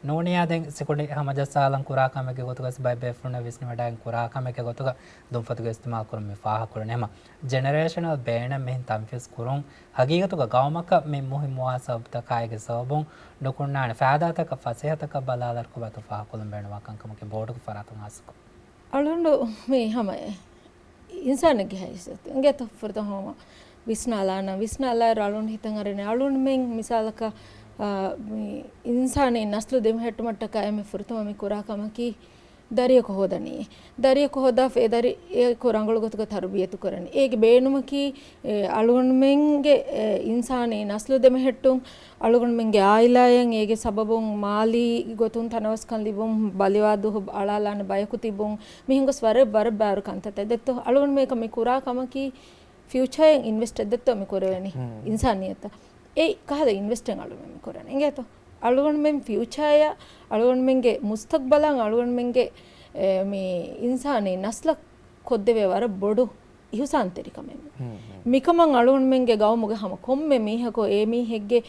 ނޫނިޔާ ދެން ސިކުނޑި ހަމަޖައްސާލަން ކުރާ ކަމެއްގެ ގޮތުގަ ވެސް ބައެއް ބޭފުޅުންނަށް ވިސްނިވަޑައިގެން ކުރާ ކަމެއްގެ ގޮތުގަ ދުންފަތުގެ އިސްތިމާލް ކުރުން މި ފާހަގަކުރަނީ. ހަމަ ޖެނެރޭޝަނަލް ބޭނެއް މިހެން ތަންފީޒް ކުރުން ހަގީގަތުގަ ގައުމަކަށް މި މުހިއްމުވާ ސަބަބުތަކާއިގެ ސަބަބުން ނުކުންނާނެ ފައިދާތަކަށް ފަސޭހަތަކަށް ބަލާލާރަ ކޮބާތޯ ފާހަގަކޮށްލަން ބޭނުންވާ ކަންކަމަކީ ބޯޑުގެ ފަރާތުން ހާއްސަކޮށް. އަޅުގަނޑު މި ހަމަ އިންސާނެއްގެ ހައިސިއްޔަތު އިނގޭތޯ ފުރަތަމަ ހަމަ ވިސްނާލާނަން. ވިސްނާލާއިރު އަޅުގަނޑު ހިތަށް އަރަނީ އަޅުގަނޑުމެން މިސާލަކަށް، އާ، މި އިންސާނީ ނަސްލު ދެމެހެއްޓުމަށްޓަކާ އެންމެ ފުރަތަމަ މި ކުރާ ކަމަކީ ދަރިޔަކު ހޯދަނީ. ދަރިޔަކު ހޯދާފަ އެ ދަރިޔަކު ރަނގަޅު ގޮތުގަ ތަރުބިޔަތު ކުރަނީ. އޭގެ ބޭނުމަކީ، އެ، އަޅުގަނޑުމެންގެ، އެ، އިންސާނީ ނަސްލު ދެމެހެއްޓުން، އަޅުގަނޑުމެންގެ އާއިލާއަށް އޭގެ ސަބަބުން މާލީ ގޮތުން ތަނަވަސްކަން ލިބުން، ބަލިވާ ދުވަހު އަޅާލާނެ ބަޔަކު ތިބުން، މިހެން ގޮސް ވަރަށް، ވަރަށް ބާރު ކަންތައްތައް. ދެއްތޯ އަޅުގަނޑުމެން މި ކުރާ ކަމަކީ ފިއުޗާއަށް އިންވެސްޓެއް ދެއްތޯ މި ކުރެވެނީ އިންސާނިއްޔަތަށް. އެ ކަހަލަ އިންވެސްޓެއް އަޅުގަނޑުމެން މި ކުރަނީ އިނގޭތޯ؟ އަޅުގަނޑުމެން ފިއުޗާއަށް، އަޅުގަނޑުމެންގެ މުސްތަގްބަލަށް، އަޅުގަނޑުމެންގެ، އެ، މި އިންސާނީ ނަސްލަށް ކޮށްދެވޭ ވަރަށް ބޮޑު އިހުސާންތެރިކަމެއް. މިކަމަށް އަޅުގަނޑުމެންގެ ގައުމުގެ ހަމަ ކޮންމެ މީހަކު އެ މީހެއްގެ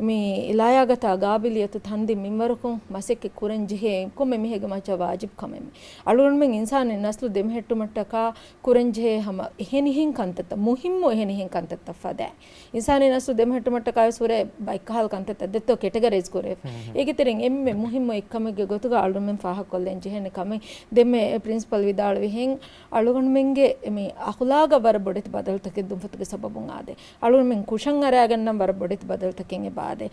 މި ލާޔާގަތާ ގާބިލިއްޔަތު ތަންދިން މިންވަރަކުން މަސައްކަތް ކުރަން ޖެހޭ ކޮންމެ މީހެއްގެ މައްޗަށް ވާޖިބު ކަމެއް. އަޅުގަނޑުމެން އިންސާނީ ނަސްލު ދެމެހެއްޓުމަށްޓަކާ ކުރަން ޖެހޭ ހަމަ އެހެނިހެން ކަންތައްތައް، މުހިއްމު އެހެނިހެން ކަންތައްތައް ފަދައިން. އިންސާނީ ނަސްލު ދެމެހެއްޓުމަށްޓަކާވެސް ހުރޭ ބައެއްކަހަލަ ކަންތައްތައް ދެއްތޯ ކެޓަގަރައިޒް ކުރެވިފަ. އޭގެ ތެރެއިން އެންމެ މުހިއްމު އެއްކަމެއްގެ ގޮތުގަ އަޅުމެން ފާހަގަކޮށްލަން ޖެހޭނެ ކަމެއް ދެންމެ ޕްރިންސިޕަލް ވިދާޅުވިހެން އަޅުގަނޑުމެންގެ މި އަޚުލާގަށް ވަރަށް ބޮޑެތި ބަދަލުތަކެއް ދުންފަތުގެ ސަބަބުން އާދޭ. އަޅުގަނޑުމެން ކުށަށް އަރާގަންނަން ވަރަށް ބޮޑެތި ބަދަލުތަކެއް އެބަ އާދޭ.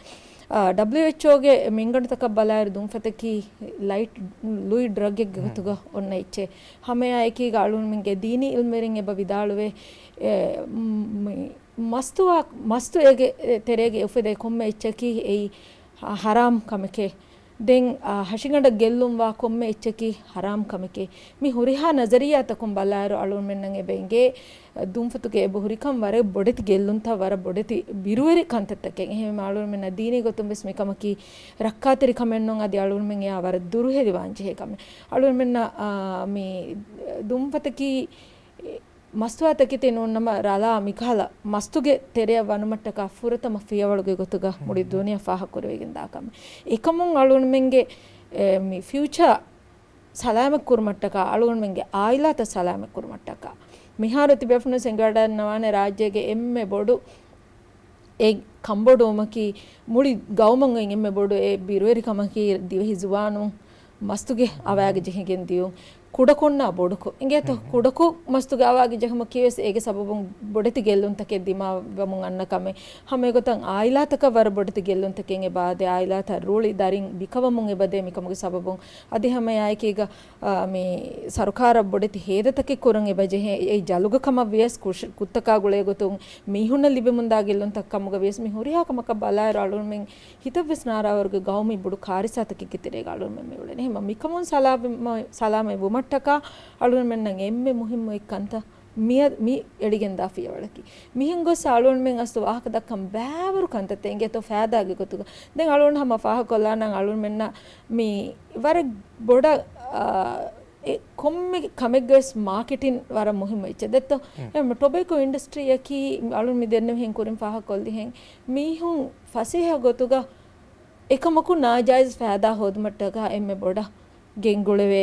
އާ، ޑަބްލިއުއެޗްއޯގެ މިންގަނޑުތަކަށް ބަލާއިރު ދުންފަތަކީ ލައިޓް ލުއި ޑްރަގެއްގެ ގޮތުގަ އޮންނަ އެއްޗެއް. ހަމައެއާއެކީގަ އަޅުގަނޑުމެންގެ ދީނީ އިލްމުވެރިން އެބަ ވިދާޅުވޭ، އެ، މް، މި، މަސްތުވާ، މަސްތު އޭގެ ތެރޭގަ އުފެދޭ ކޮންމެ އެއްޗަކީ އެއީ ހަ-، ހަރާމް ކަމެކޭ. ދެން، އާ، ހަށިގަނޑަށް ގެއްލުންވާ ކޮންމެ އެއްޗަކީ ހަރާމް ކަމެކޭ. މި ހުރިހާ ނަޒަރިއްޔާތަކުން ބަލާއިރު އަޅުގަނޑުމެންނަށް އެބަ އެނގޭ، ދުންފަތުގެ އެބަ ހުރިކަން ވަރަށް ބޮޑެތި ގެއްލުންތައް، ވަރަށް ބޮޑެތި ބިރުވެރި ކަންތައްތަކެއް. އެހެންވީމަ އަޅުގަނޑުމެންނަށް ދީނީ ގޮތުން ވެސް މިކަމަކީ ރައްކާތެރި ކަމެއް ނޫން، އަދި އަޅުގަނޑުމެން އެއާ ވަރަށް ދުރުހެލިވާން ޖެހޭ ކަމެއް. އަޅުގަނޑުމެންނަށް، އާ، މި ދުންފަތަކީ މަސްތުވާތަކެތި ނޫންނަމަ ރަލާ މިކަހަލަ މަސްތުގެ ތެރެއަށް ވަނުމަށްޓަކާ ފުރަތަމަ ފިޔަވަޅުގެ ގޮތުގަ މުޅި ދުނިޔެ ފާހަގަކުރެވިގެން ދާ ކަމެއް. އެކަމުން އަޅުގަނޑުމެންގެ، އެ، މި ފިއުޗާ ސަލާމަތް ކުރުމަށްޓަކާ، އަޅުގަނޑުމެންގެ އާއިލާތައް ސަލާމަތް ކުރުމަށްޓަކާ، މިހާރު ތިބޭފުޅުން އެނގިވަޑައިގަންނަވާނެ ރާއްޖޭގެ އެންމެ ބޮޑު އެ ކަންބޮޑުވުމަކީ، މުޅި ގައުމަށް އޮތް އެންމެ ބޮޑު އެ ބިރުވެރިކަމަކީ ދިވެހި ޒުވާނުން މަސްތުގެ އަވާގެ ޖެހިގެން ދިޔުން. ކުޑަކޮށްނާ ބޮޑުކޮށް އިނގޭތޯ؟ ކުޑަކޮށް މަސްތުގެ އަވާގެ ޖެހުމަކީ ވެސް އޭގެ ސަބަބުން ބޮޑެތި ގެއްލުންތަކެއް ދިމާވަމުން އަންނަ ކަމެއް. ހަމަ އެގޮތަށް އާއިލާތަކަށް ވަރަށް ބޮޑެތި ގެއްލުންތަކެއް އެބަ އާދޭ. އާއިލާތައް ރުޅި ދަރިން ބިކަވަމުން އެބަދޭ. މިކަމުގެ ސަބަބުން އަދި ހަމަ އެއާއެކީގަ އާ، މި ސަރުކާރަށް ބޮޑެތި ހޭދަތަކެއް ކުރަން އެބަ ޖެހޭ. އެއީ ޖަލުގަ ކަމަށް ވިޔަސް ކުށ-، ކުށްތަކާ ގުޅޭ ގޮތުން މީހުންނަށް ލިބެމުންދާ ގެއްލުންތައް ކަމުގަ ވިޔަސް މި ހުރިހާ ކަމަކަށް ބަލާއިރު އަޅުގަނޑުމެން ހިތަށްވެސް ނާރާވަރުގެ ގައުމީ ބޮޑު ކާރިސާތަކެއްގެ ތެރޭގަ އަޅުގަނޑުމެން މި އުޅެނީ. އެހެންވީމަ މިކަމުން ސަލާމަ-، ސަލާމަތް ވުމަށްޓަކާ އަޅުގަނޑުމެންނަށް އެންމެ މުހިއްމު އެއް ކަންތައް މިއަ-، މި އެޅިގެންދާ ފިޔަވަޅަކީ. މިހެން ގޮސް އަޅުގަނޑުމެން އަސްލު ވާހަކަ ދައްކަން ބައިވަރު ކަންތައްތައް އިނގޭތޯ ފައިދާގެ ގޮތުގަ. ދެން އަޅުގަނޑު ހަމަ ފާހަގަކޮށްލާނަން އަޅުގަނޑުމެންނަށް މި ވަރަށް ބޮޑަށް، އާ، އެ ކޮންމެ ކަމެއްގަވެސް މާކެޓިން ވަރަށް މުހިއްމު އެއްޗެއް ދެއްތޯ. އެ ޓޮބެކޯ އިންޑަސްޓްރީއަކީ އަޅުން މި ދެންނެވިހެން ކުރިން ފާހަގަކޮށްލިހެން މީހުން ފަސޭހަ ގޮތުގަ އެކަމަކު ނާޖާއިޒް ފައިދާ ހޯދުމަށްޓަކާ އެންމެ ބޮޑަށް ގެންގުޅެވޭ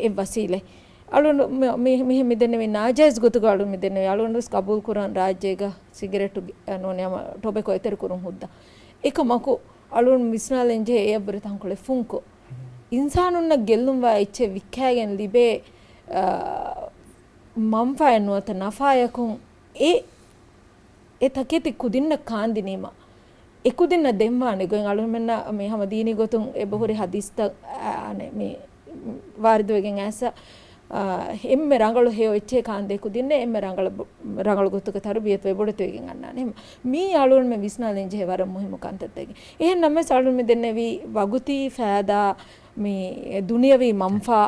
އެއް ވަސީލަތް. އަޅުން މި-، މި-، މިހެން މި ދެންނެވީ ނާޖާއިޒް ގޮތުގަ އަޅުން މި ދެންނެވީ. އަޅުން ވެސް ގަބޫލު ކުރަން ރާއްޖޭގަ ސިގަރެޓު ގެ-، ނޫނީ ހަމަ ޓޮބެކޯ އެތެރެ ކުރުން ހުއްދަ. އެކަމަކު އަޅުން ވިސްނާލަން ޖެހޭ އެއަށްވުރެ ތަންކޮޅެއް ފުންކޮށް، އިންސާނުންނަށް ގެއްލުންވާ އެއްޗެއް ވިއްކާގެން ލިބޭ، އާ، މަންފާއެއް ނުވަތަ ނަފާޔަކުން އެ، އެ ތަކެތި ކުދިންނަށް ކާންދިނީމަ، އެ ކުދިންނަށް ދެންވާނެ ގޮތް އަޅުމެންނަށް މި ހަމަ ދީނީ ގޮތުން އެބަހުރި ހަދީސްތައް، އާ، އަނެއް މި ވާރިދުވެގެން އައިސް، އާ، އެންމެ ރަނގަޅު ހެޔޮ އެއްޗެއް ކާންދޭ ކުދިންނޭ އެންމެ ރަނގަޅު ބު-، ރަނގަޅު ގޮތުގަ ތަރުބިޔަތުވެ ބޮޑެތިވެގެން އަންނާނެ. މީ އަޅުގަނޑުމެން ވިސްނާލަން ޖެހޭ ވަރަށް މުހިއްމު ކަންތައްތަކެއް. އެހެން ނަމަވެސް އަޅުގަނޑުމެން ދެންނެވީ ވަގުތީ ފައިދާ، މި ދުނިޔަވީ މަންފާ،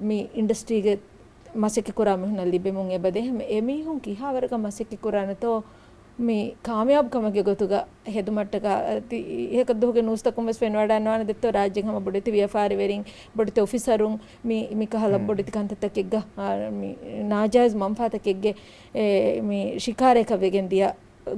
މި އިންޑަސްޓްރީގެ މަސައްކަތް ކުރާ މީހުންނަށް ލިބެމުން އެބަދޭ. ހަމަ އެމީހުން ކިހާވަރަކަށް މަސައްކަތް ކުރާނެތޯ، މި ކާމިޔާބު ކަމެއްގެ ގޮތުގަ ހެދުމަށްޓަކާ، އަދި އެކަށް ދުވަހުގެ ނޫސްތަކުން ވެސް ފެންވަޑައިންނަވާނެ ދެއްތޯ، ރާއްޖޭގެ ހަމަ ބޮޑެތި ވިޔަފާރިވެރިން، ބޮޑެތި އޮފިސަރުން މި، މިކަހަލަ ބޮޑެތި ކަންތައްތަކެއްގަ، އާ، މި ނާޖާއިޒް މަންފާތަކެއްގެ، އެ، މި ޝިކާރައަކަށް ވެގެން ދިޔަ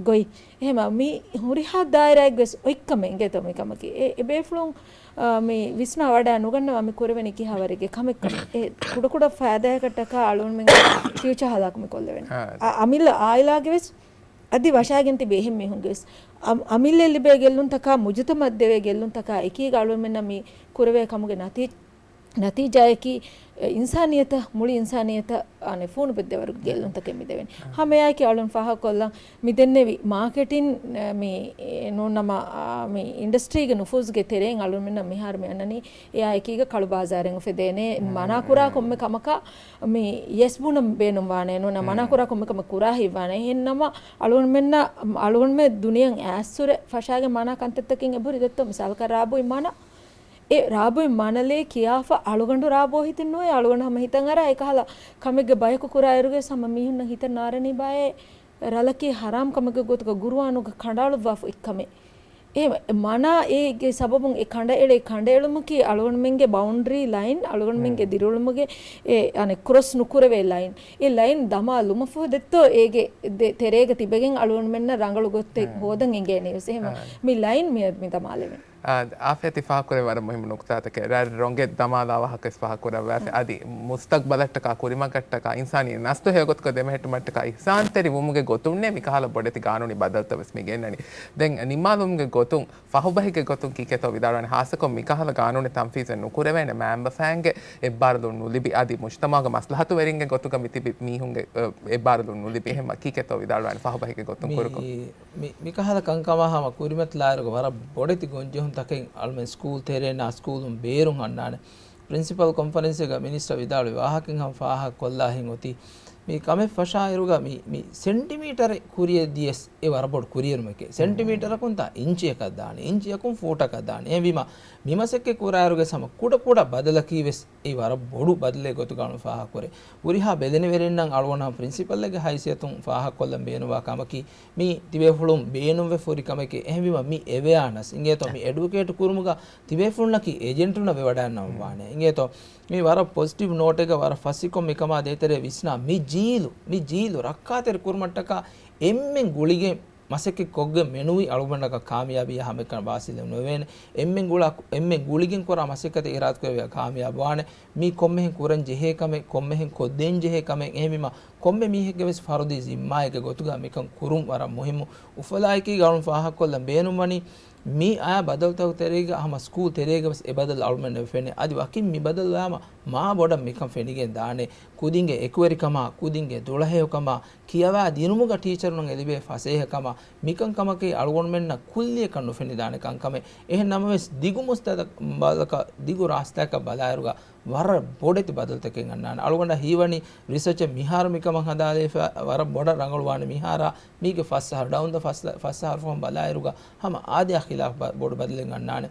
ގޮތް. އެހެމަ މި ހުރިހާ ދާއިރާއެއްގެ ވެސް އޮތްކަމެއް އިނގޭތޯ މި ކަމަކީ. އެ، އެ ބޭފުޅުން، އާ، މި ވިސްނާ ވަޑައި ނުގަންނަވާ މި ކުރެވެނީ ކިހާވަރެއްގެ ކަމެއްކަމެއް. އެ ކުޑަކުޑަ ފައިދާއަކަށްޓަކާ އަޅުގަނޑުމެންގެ ފިއުޗާ ހަލާކު މި ކޮށްލެވެނީ. އާ، އަމިއްލަ އާއިލާގެ ވެސް އަދި ވަށާގެން ތިބި އެހެން މީހުންގެ ވެސް އަމް-، އަމިއްލަ ލިބޭ ގެއްލުންތަކާ، މުޖުތަމައަށް ދެވޭ ގެއްލުންތަކާ އެކީގަ އަޅުގަނޑުމެންނަށް މި ކުރެވޭ ކަމުގެ ނަތީ-، ނަތީޖާއަކީ، އެ، އިންސާނިއްޔަތަށް، މުޅި އިންސާނިއްޔަތަށް، އަނެއް ފޫނު ބެއްދޭވަރުގެ ގެއްލުންތަކެއް މި ދެވެނީ. ހަމައެއާއެކީ އަޅުން ފާހަގަކޮށްލަން މި ދެންނެވި މާކެޓިން، އެ، މި، އެ، ނޫންނަމަ، އާ، މި އިންޑަސްޓްރީގެ ނުފޫޒުގެ ތެރެއިން އަޅުންމެންނަށް މިހާރު މި އަންނަނީ އެއާ އެކީގަ ކަޅު ބާޒާރެއް އުފެދޭނެ، މަނާކުރާ ކޮންމެ ކަމަކަށް މި ޔެސް ބުނަން ބޭނުންވާނެ ނޫން، މަނާކުރާ ކޮންމެ ކަމެއް ކުރާ ހިތްވާނެ. އެހެން ނަމަ އަޅުގަނޑުމެންނަށް، އަޅުގަނޑުމެން ދުނިޔެއަށް އައިސްހުރެ ފަށާގެން މާނާ ކަންތައްތަކެއް އެބަހުރި ދެއްތޯ. މިސާލަކަށް ރާބޮއި މާނަ، އެ ރާބޮއި މާނަލޭ ކިޔާފަ އަޅުގަނޑު ރާބޯ ހިތެއް ނުވޭ. އަޅުގަނޑު ހަމަ ހިތަށް އަރާ އެކަހަލަ ކަމެއްގެ ބަޔަކު ކުރާ އިރުގެ ހަމަ މީހުންނަށް ހިތަށް ނާރަނީ ބާއޭ ރަލަކީ ހަރާމް ކަމެއްގެ ގޮތުގަ ގުރުއާނުގަ ކަނޑައަޅުއްވާފަ އޮތްކަމެއް. އެ މަނާ އޭގެ ސަބަބުން އެ ކަނޑައެޅޭ ކަނޑައެޅުމަކީ އަޅުގަނޑުމެންގެ ބައުންޑްރީ ލައިން، އަޅުގަނޑުމެންގެ ދިރިއުޅުމުގެ އެ އަނެއް ކްރޮސް ނުކުރެވޭ ލައިން. އެ ލައިން ދަމާލުމަށްފަހު ދެއްތޯ އޭގެ ދެ-، ތެރޭގަ ތިބެގެން އަޅުގަނޑުމެންނަށް ރަނގަޅު ގޮތެއް ހޯދަން އެނގޭނީ ވެސް. އެހެމަ މި ލައިން މި، މި ދަމާލެވެން. އާ، އާފިޔަތު ފާހަގަކުރެއްވި ވަރަށް މުހިއްމު ނުކުތާތަކެއް. ރަށް ރޮނގެއް ދަމާލާ ވާހަކަ ވެސް ފާހަގަކުރައްވާފި. އަދި މުސްތަޤްބަލަށްޓަކާ، ކުރިމަގަށްޓަކާ، އިންސާނީ ނަސްލު ހެޔޮގޮތުގަ ދެމެހެއްޓުމަށްޓަކާ އިޙްސާންތެރި ވުމުގެ ގޮތުންނޭ މިކަހަލަ ބޮޑެތި ގާނޫނީ ބަދަލުތައް ވެސް މި ގެންނަނީ. ދެން ނިންމާލުމުގެ ގޮތުން ފަހުބަހެއްގެ ގޮތުން ކީކޭތޯ ވިދާޅުވާނެ؟ ހާއްސަކޮށް މިކަހަލަ ގާނޫނެއް ތަންފީޒެއް ނުކުރެވޭނެ މައިންބަފައިންގެ އެއްބާރުލުން ނުލިބި، އަދި މުޖްތަމަޢުގެ މަސްލަހަތުވެރިންގެ ގޮތުގަ މިތިބި މީހުންގެ، އެ، އެއްބާރުލުން ނުލިބި. އެހެން ކީކޭތޯ ވިދާޅުވާނެ ފަހުބަހެއްގެ ގޮތުން މި، ކުރުކޮށް؟ މި، މިކަހަލަ ކަންކަމާ ހަމަ ކުރިމަތިލާއިރުގަ ވަރަށް ބޮޑެތި ގޮންޖެހުންތަކެއް އަޅުމެން ސްކޫލް ތެރޭންނާ ސްކޫލުން ބޭރުން އަންނާނެ. ޕްރިންސިޕަލް ކޮންފަރެންސެއްގަ މިނިސްޓަރ ވިދާޅުވި ވާހަކައިން ހަމަ ފާހަގަކޮށްލާހެން އޮތީ، މި ކަމެއް ފަށާއިރުގަ މި، މި ސެންޓިމީޓަރެއް ކުރިއަށް ދިޔަސް އެ ވަރަށް ބޮޑު ކުރިއެރުމެކޭ. ސެންޓިމީޓަރަކުންތާ އިންޗިއަކަށް ދާނެ، އިންޗިއަކުން ފޫޓަކަށް ދާނެ. އެހެންވީމަ، މި މަސައްކަތް ކުރާއިރުގެ ހަމަ ކުޑަ ކުޑަ ބަދަލަކީ ވެސް އެއީ ވަރަށް ބޮޑު ބަދަލެއް ގޮތުގަ އަޅުން ފާހަގަކުރޭ. ހުރިހާ ބެލެނިވެރިންނަށް އަޅުގަނޑު ހަމަ ޕްރިންސިޕަލްއެއްގެ ހައިސިއްޔަތުން ފާހަގަކޮށްލަން ބޭނުންވާ ކަމަކީ، މީ ތިބޭފުޅުން ބޭނުންވެފަ ހުރި ކަމެކޭ. އެހެންވީމަ، މި އެވެއާނަސް އިނގޭތޯ، މި އެޑްވޮކޭޓް ކުރުމުގަ ތިބޭފުޅުންނަކީ އޭޖެންޓުންނަށް ވެވަޑައިގަންނަވާނެ. އިނގޭތޯ، މީ ވަރަށް ޕޮޒިޓިވް ނޯޓެއްގަ ވަރަށް ފަސިކޮށް މިކަމާ ދޭތެރޭ ވިސްނާ، މި ޖީލު، މި ޖީލު ރައްކާތެރި ކުރުމަށްޓަކާ އެންމެން ގުޅިގެން މަސައްކަތް ކޮށްގެން މެނުވީ އަޅުގަނޑަކަށް ކާމިޔާބީ ހަމައެކަނި ބާސިލެއް ނުވޭނެ. އެންމެން ގުޅާ، އެންމެން ގުޅިގެން ކުރާ މަސައްކަތެއް އިރާދަކުރެއްވިޔާ ކާމިޔާބުވާނެ. މީ ކޮންމެހެން ކުރަން ޖެހޭ ކަމެއް، ކޮންމެހެން ކޮށްދޭން ޖެހޭ ކަމެއް. އެހެންވީމަ، ކޮންމެ މީހެއްގެ ވެސް ފަރުދީ ޒިންމާއެއްގެ ގޮތުގަ މިކަން ކުރުން ވަރަށް މުހިއްމު. އުފަލާއެކީގަ އަޅުން ފާހަގަކޮށްލަން ބޭނުންވަނީ، މި އައި ބަދަލުތަކުގެ ތެރޭގަ ހަމަ ސްކޫލް ތެރޭގަ ވެސް އެ ބަދަލު އަޅުމެންނަށް ފެނޭ. އަދި ވަކިން މި ބަދަލު އައިމަ މާ ބޮޑަށް މިކަން ފެނިގެން ދާނެ. ކުދިންގެ އެކުވެރިކަމާ، ކުދިންގެ ދުޅަހެޔޮކަމާ، ކިޔަވާ ދިނުމުގަ ޓީޗަރުންނަށް އެ ލިބޭ ފަސޭހަކަމާ، މިކަންކަމަކީ އަޅުގަނޑުމެންނަށް ކުއްލިއަކަށް ނުފެނިދާނެ ކަންކަމެއް. އެހެން ނަމަވެސް، ދިގު މުސްތަދަ-، ބަލަކަށް، ދިގު ރާސްތާއަކަށް ބަލާއިރުގަ ވަރަށް ބޮޑެތި ބަދަލުތަކެއް އަންނާނެ. އަޅުގަނޑަށް ހީވަނީ ރިސަރޗެއް މިހާރު މިކަމަށް ހަދާލައިފަ ވަރަށް ބޮޑަށް ރަނގަޅުވާނެ މިހާރާ، މީގެ ފަސް އަހަރު، ޑައުން ދަ ފަސް، ފަސް އަހަރު ފަހުން ބަލާއިރުގަ ހަމަ އާދަޔާ ޚިލާފް ބަ-، ބޮޑު ބަދަލެއް އަންނާނެ.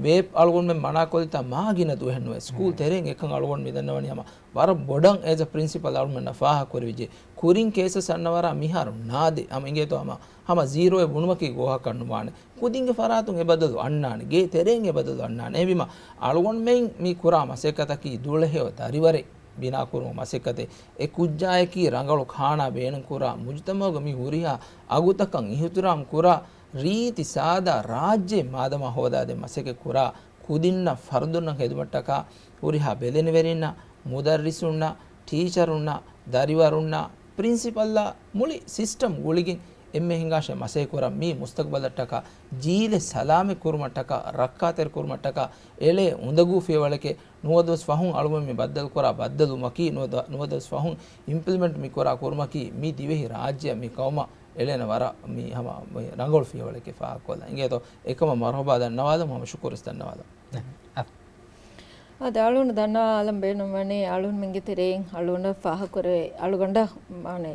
ވޭޕް އަޅުގަނޑުމެން މަނާކޮށްލިތާ މާ ގިނަ ދުވަހެއް ނުވޭ. ސްކޫލް ތެރެއިން އެކަން އަޅުގަނޑު މިދަންނަވަނީ ހަމަ ވަރަށް ބޮޑަށް އޭޒް އަ ޕްރިންސިޕަލް އަޅުމެންނަށް ފާހަގަކުރެވިއްޖެ. ކުރިން ކޭސް އަންނަވަރާ މިހާރު ނާދެ. ހަމަ އިނގޭތޯ ހަމަ، ހަމަ ޒީރޯއެއް ބުނުމަކީ ގޯހަކަށް ނުވާނެ. ކުދިންގެ ފަރާތުން އެ ބަދަލު އަންނާނެ. ގޭ ތެރެއިން އެ ބަދަލު އަންނާނެ. އެހެންވީމަ، އަޅުގަނޑުމެން މި ކުރާ މަސައްކަތަކީ ދުޅަހެޔޮ ދަރިވަރެއް ބިނާކުރުމުގެ މަސައްކަތެއް. އެ ކުއްޖާއަކީ ރަނގަޅު ކާނާ ބޭނުންކުރާ، މުޖުތަމަޢުގަ މި ހުރިހާ އަގުތަކަށް އިޙުތިރާމް ކުރާ، ރީތި ސާދާ ރާއްޖެ މާދަމާ ހޯދާދޭން މަސައްކަތް ކުރާ، ކުދިންނަށް ފަރުދުންނަށް ޚިދުމަތްޓަކާ، ހުރިހާ ބެލެނިވެރިންނަށް، މުދައްރިސުންނަށް، ޓީޗަރުންނަށް، ދަރިވަރުންނަށް، ޕްރިންސިޕަލްއާ މުޅި ސިސްޓަމް ގުޅިގެން އެންމެ ހިނގާށޭ މަސައްކަތް ކުރަން. މީ މުސްތަޤްބަލަށްޓަކާ ޖީލެއް ސަލާމަތް ކުރުމަށްޓަކާ، ރައްކާތެރި ކުރުމަށްޓަކާ އެޅޭ އުނދަގޫ ފިޔަވަޅެކޭ. ނުވަދަސް ފަހުން އަޅުގަނޑު މި ބައްދަލުކުރާ ބައްދަލުމަކީ، ނުވަދަ-، ނުވަދަސް ފަހުން އިމްޕްލިމެންޓް މި ކުރާ ކުރުމަކީ، މި ދިވެހި ރާއްޖެއަށް މި ޤައުމަށް އެޅޭނެ ވަރަށް މި ހަމަ މި ރަނގަޅު ފިޔަވަޅެކޭ ފާހަގަކޮށްލަން. އިނގޭތޯ، އެކަމަށް މަރުޙަބާ ދަންނަވާލަމު، ހަމަ ޝުކުރުވެސް ދަންނަވާލަމު. އަ-، އާދެ، އަޅުގަނޑު ދަންނަވާލަން ބޭނުންވަނީ އަޅުގަނޑުމެންގެ ތެރެއިން އަޅުގަނޑަށް ފާހަގަކުރެވޭ އަޅުގަނޑަށް، މާނެ،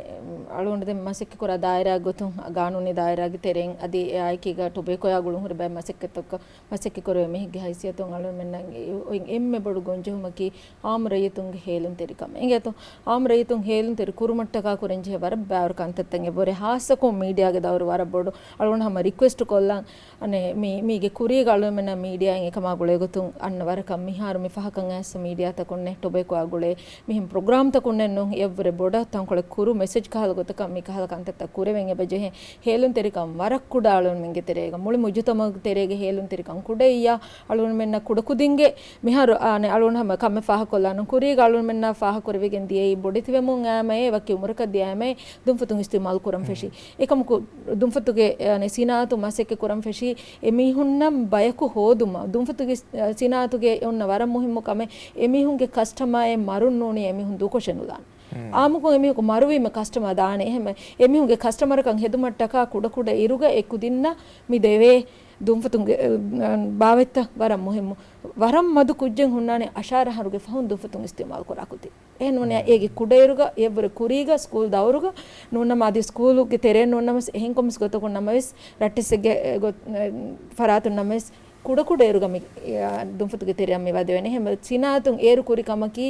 އަޅުގަނޑު ދެން މަސައްކަތްކުރާ ދާއިރާ ގޮތުން، ގާނޫނީ ދާއިރާގެ ތެރެއިން އަދި އެއާއެކީގަ ޓޮބޭކޯއާ ގުޅުން ހުރި ބައެއް މަސައްކަތްތަކަށް މަސައްކަތްކުރެވޭ މީހެއްގެ ހައިސިއްޔަތުން އަޅުގަނޑުމެންނަށް އޮތް އެންމެ ބޮޑު ގޮންޖެހުމަކީ އާއްމު ރައްޔިތުންގެ ހޭލުންތެރިކަމެއް. އިނގޭތޯ؟ އާއްމު ރައްޔިތުން ހޭލުންތެރި ކުރުމަށްޓަކާ ކުރަންޖެހޭ ވަރަށް ބައިވަރު ކަންތައްތައް އެބަހުރޭ. ހާއްސަކޮށް މީޑިއާގެ ދައުރު ވަރަށް ބޮޑު. އަޅުގަނޑު ހަމަ ރިކުއެސްޓް ކޮށްލަން، އަނެއް މީ، މީގެ ކުރީގަ އަޅުގަނޑުމެންނަށް މީޑިއާއިން އެކަމާ ގުޅޭގޮތުން އަންނަ ވަރަކަށް މިހާރު މި ފަހަކަށް އައިސް މީޑިއާތަކުންނެއް ޓޮބޭކޯއާ ގުޅޭ މިހެން ޕްރޮގްރާމްތަކުންނެއް ނޫން، އެއަށްވުރެ ބޮޑަށް ތަންކޮޅެއް ކުރު މެސެޖް ކަހަލަ ގޮތަކަށް މި ކަހަލަ ކަންތައްތައް ކުރެވެން އެބަ ޖެހޭ. ހޭލުންތެރިކަން ވަރަށް ކުޑަ އަޅުގަނޑުމެންގެ ތެރޭގަ، މުޅި މުޖުތަމަޢުގެ ތެރޭގަ ހޭލުންތެރިކަން ކުޑައިއްޔާ އަޅުގަނޑުމެންނަށް ކުޑަކުދިންގެ މިހާރު، އާނެ، އަޅުގަނޑު ހަމަ ކަމެއް ފާހަގަކޮށްލާނަން. ކުރީގަ އަޅުގަނޑުމެންނާ ފާހަގަކުރެވިގެން ދިޔައީ ބޮޑެތިވެމުން އައިމައޭ، ވަކި އުމުރަކަށް ދިޔައިމައޭ، ދުންފަތުން އިސްތިޢުމާލު ކުރަން ފެށީ. އެކަމަކު، ދުންފަތުގެ، އާނެ، ސިނާއަތު މަސައްކަތް ކުރަން ފެށީ އެމީހުންނަށް ބަޔަކު ހޯދުމަށް. ދުންފަތުގެ ސިނާއަތުގެ އޮންނަ ވަރަށް މުހިއްމު ކަމެއް، އެމީހުންގެ ކަސްޓަމާއެއް މަރުން ނޫނީ އެމީހުން ދޫކޮށެއް ނުލާނެ. އާއްމުކޮށް އެމީހަކު މަރުވީމަ ކަސްޓަމާ ދާނެ. އެހެން އެމީހުންގެ ކަސްޓަމަރަކަށް ހެދުމަށްޓަކާ ކުޑަކުޑަ އިރުގަ އެ ކުދިންނަށް މި ދެވޭ ދުންފަތުންގެ، އެ، ބާވަތްތައް ވަރަށް މުހިއްމު. ވަރަށް މަދު ކުއްޖެއް ހުންނާނެ އަށާރަ އަހަރުގެ ފަހުން ދުންފަތުން އިސްތިޢުމާލު ކުރާ ކުދިން. އެހެން ނޫނީ އޭގެ ކުޑައިރުގަ އެއަށްވުރެ ކުރީގަ ސްކޫލް ދައުރުގަ ނޫންނަމަ އަދި ސްކޫލުގެ ތެރޭން ނޫންނަމަވެސް އެހެން ކޮންމެސް ގޮތަކުން ނަމަވެސް ރައްޓެއްސެއްގެ، އެ، ގޮ-، އެ، ފަރާތުން ނަމަވެސް ކުޑަކުޑައިރުގަ މި، އެ، ދުންފަތުގެ ތެރެއަށް މި ވަދެވޭނެ. އެހެން ސިނާއަތުން އޭރު ކުރި ކަމަކީ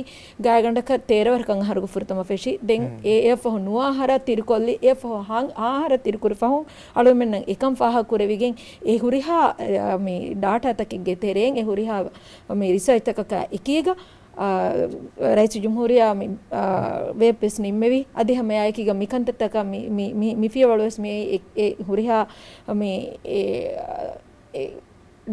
ގާތްގަނޑަކަށް ތޭރަ ވަރަކަށް އަހަރުގެ ފުރަތަމަ ފެށި. ދެން އެ، އެއަށްފަހު ނުވަ އަހަރަށް ތިރިކޮށްލި، އެއަށްފަހު ހަ-، ހަ އަހަރަށް ތިރިކުރި ފަހުން އަޅުގަނޑުމެންނަށް އެކަން ފާހަގަކުރެވިގެން އެ ހުރިހާ، އެ، މި ޑާޓާތަކެއްގެ ތެރެއިން އެ ހުރިހާ މި ރިސާޗްތަކަކާ އެކީގަ، އާ، ރައީސުލްޖުމްހޫރިއްޔާ މި، އާ، ވެބް ވެސް ނިންމެވި. އަދި ހަމައެއާއެކީގަ މިކަންތައްތަކާ މި، މި، މި، މި ފިޔަވަޅު ވެސް މި އެ، އެ ހުރިހާ މި އެ، އެ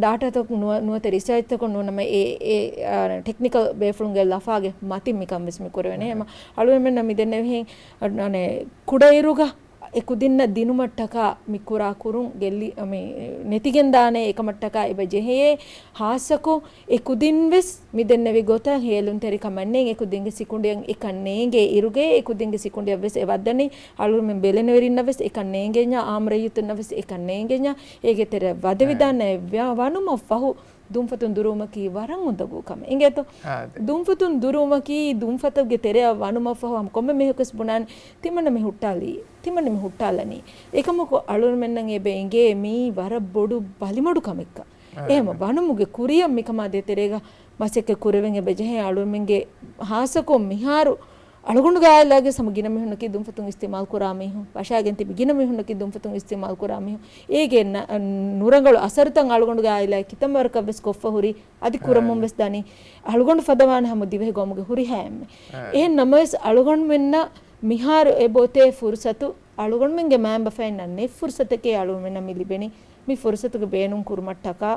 ޑާޓާތަކު ނުވަ-، ނުވަތަ ރިސާޗްތަކުން ނޫންނަމަ އެ، އެ، އާ، ޓެކްނިކަލް ބޭފުޅުންގެ ލަފާގެ މަތިން މިކަން ވެސް މި ކުރެވޭނެ. ހަމަ އަޅުގަނޑުމެންނަށް މި ދެންނެވިހެން، އަ، އަނެއް ކުޑައިރުގަ އެ ކުދިންނަށް ދިނުމަށްޓަކާ މި ކުރާ ކުރުން ގެއްލި، މި ނެތިގެންދާނެ. އެކަމަށްޓަކާ އެބަ ޖެހޭ ހާއްސަކޮށް އެ ކުދިން ވެސް މި ދެންނެވި ގޮތަށް ހޭލުންތެރިކަމެއް ނެތް. އެ ކުދިންގެ ސިކުނޑިއަށް އެކަން ނޭނގޭ އިރުގައި އެ ކުދިންގެ ސިކުނޑިއަށް ވެސް އެ ވައްދަނީ. އަޅުގަނޑުމެން ބެލެނިވެރިންނަށް ވެސް އެކަން ނޭނގެންޏާ، އާއްމު ރައްޔިތުންނަށް ވެސް އެކަން ނޭނގެންޏާ، އޭގެ ތެރެއަށް ވަދެވިދާނެ ވަ-، ވަނުމަށްފަހު ދުންފަތުން ދުރުވުމަކީ ވަރަށް އުނދަގޫ ކަމެއް. އިނގޭތޯ؟ އާދެ. ދުންފަތުން ދުރުވުމަކީ ދުންފަތުގެ ތެރެއަށް ވަނުމަށްފަހު ހަމަ ކޮންމެ މީހަކުވެސް ބުނާނެ، ތިމަންނަ މި ހުއްޓާލީ، ތިމަންނަ މި ހުއްޓާލަނީ. އެކަމަކު އަޅުގަނޑުމެންނަށް އެބަ އެނގޭ މީ ވަރަށް ބޮޑު ބަލިމަޑު ކަމެއްކަން. އާ، އެހެމަ އާ. ވަނުމުގެ ކުރިއަށް މިކަމާ ދޭތެރޭގަ މަސައްކަތް ކުރެވެން އެބަ ޖެހޭ. އަޅުގަނޑުމެންގެ ހާއްސަކޮށް މިހާރު އަޅުގަނޑުގެ އާއިލާގެ ހަމަ ގިނަ މީހުންނަކީ ދުންފަތުން އިސްތިޢުމާލު ކުރާ މީހުން، ވަށާގެން ތިބި ގިނަ މީހުންނަކީ ދުންފަތުން އިސްތިޢުމާލު ކުރާ މީހުން. އޭގެ ނަ-، ނުރަނގަޅު އަސަރުތައް އަޅުގަނޑުގެ އާއިލާއަށް ކިތަންމެ ވަރަކަށް ވެސް ކޮށްފަ ހުރި، އަދި ކުރަމުން އާ. ވެސް ދަނީ. އަޅުގަނޑު ފަދަވާނެ ހަމަ ދިވެހި ގައުމުގެ ހުރިހާ އެންމެ. އާ. އެހެން ނަމަވެސް އަޅުގަނޑުމެންނަށް މިހާރު އެބައޮތޭ ފުރުސަތު، އަޅުގަނޑުމެންގެ މައިންބަފައިންނަށް ނެތް ފުރުސަތެކޭ އަޅުގަނޑުމެންނަށް މި ލިބެނީ. މި ފުރުސަތުގެ ބޭނުން ކުރުމަށްޓަކާ،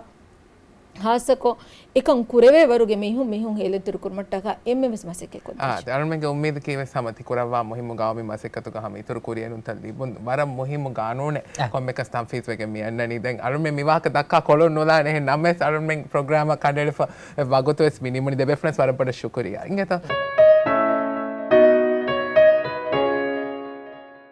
ހާއްސަކޮށް އެކަން ކުރެވޭ ވަރުގެ މީހުން، މީހުން ހޭލުންތެރި ކުރުމަށްޓަކާ އެންމެ ވެސް މަސައްކަތް ކޮށްދޭށި. އާ، އަޅުމެންގެ އުއްމީދަކީ ވެސް ހަމަ ތި ކުރައްވާ މުހިއްމު ގައުމީ މަސައްކަތުގަ ހަމަ އިތުރު ކުރިއެރުންތައް ލިބުން. ވަރަށް މުހިއްމު ގާނޫނެއް އާ. ކޮންމެކަސް ތަންފީޒްވެގެން މި އަންނަނީ. ދެން އަޅުމެން މި ވާހަކަ ދައްކާ ކޮޅުން ނުލާނެ. އެހެން ނަމަވެސް އަޅުމެން ޕްރޮގްރާމަށް ކަނޑައެޅިފަ ވަގުތު ވެސް މި ނިމުނީ. ދެބޭފުޅުން ވެސް ވަރަށް ބޮޑަށް ޝުކުރިއްޔާ. އިނގޭތޯ؟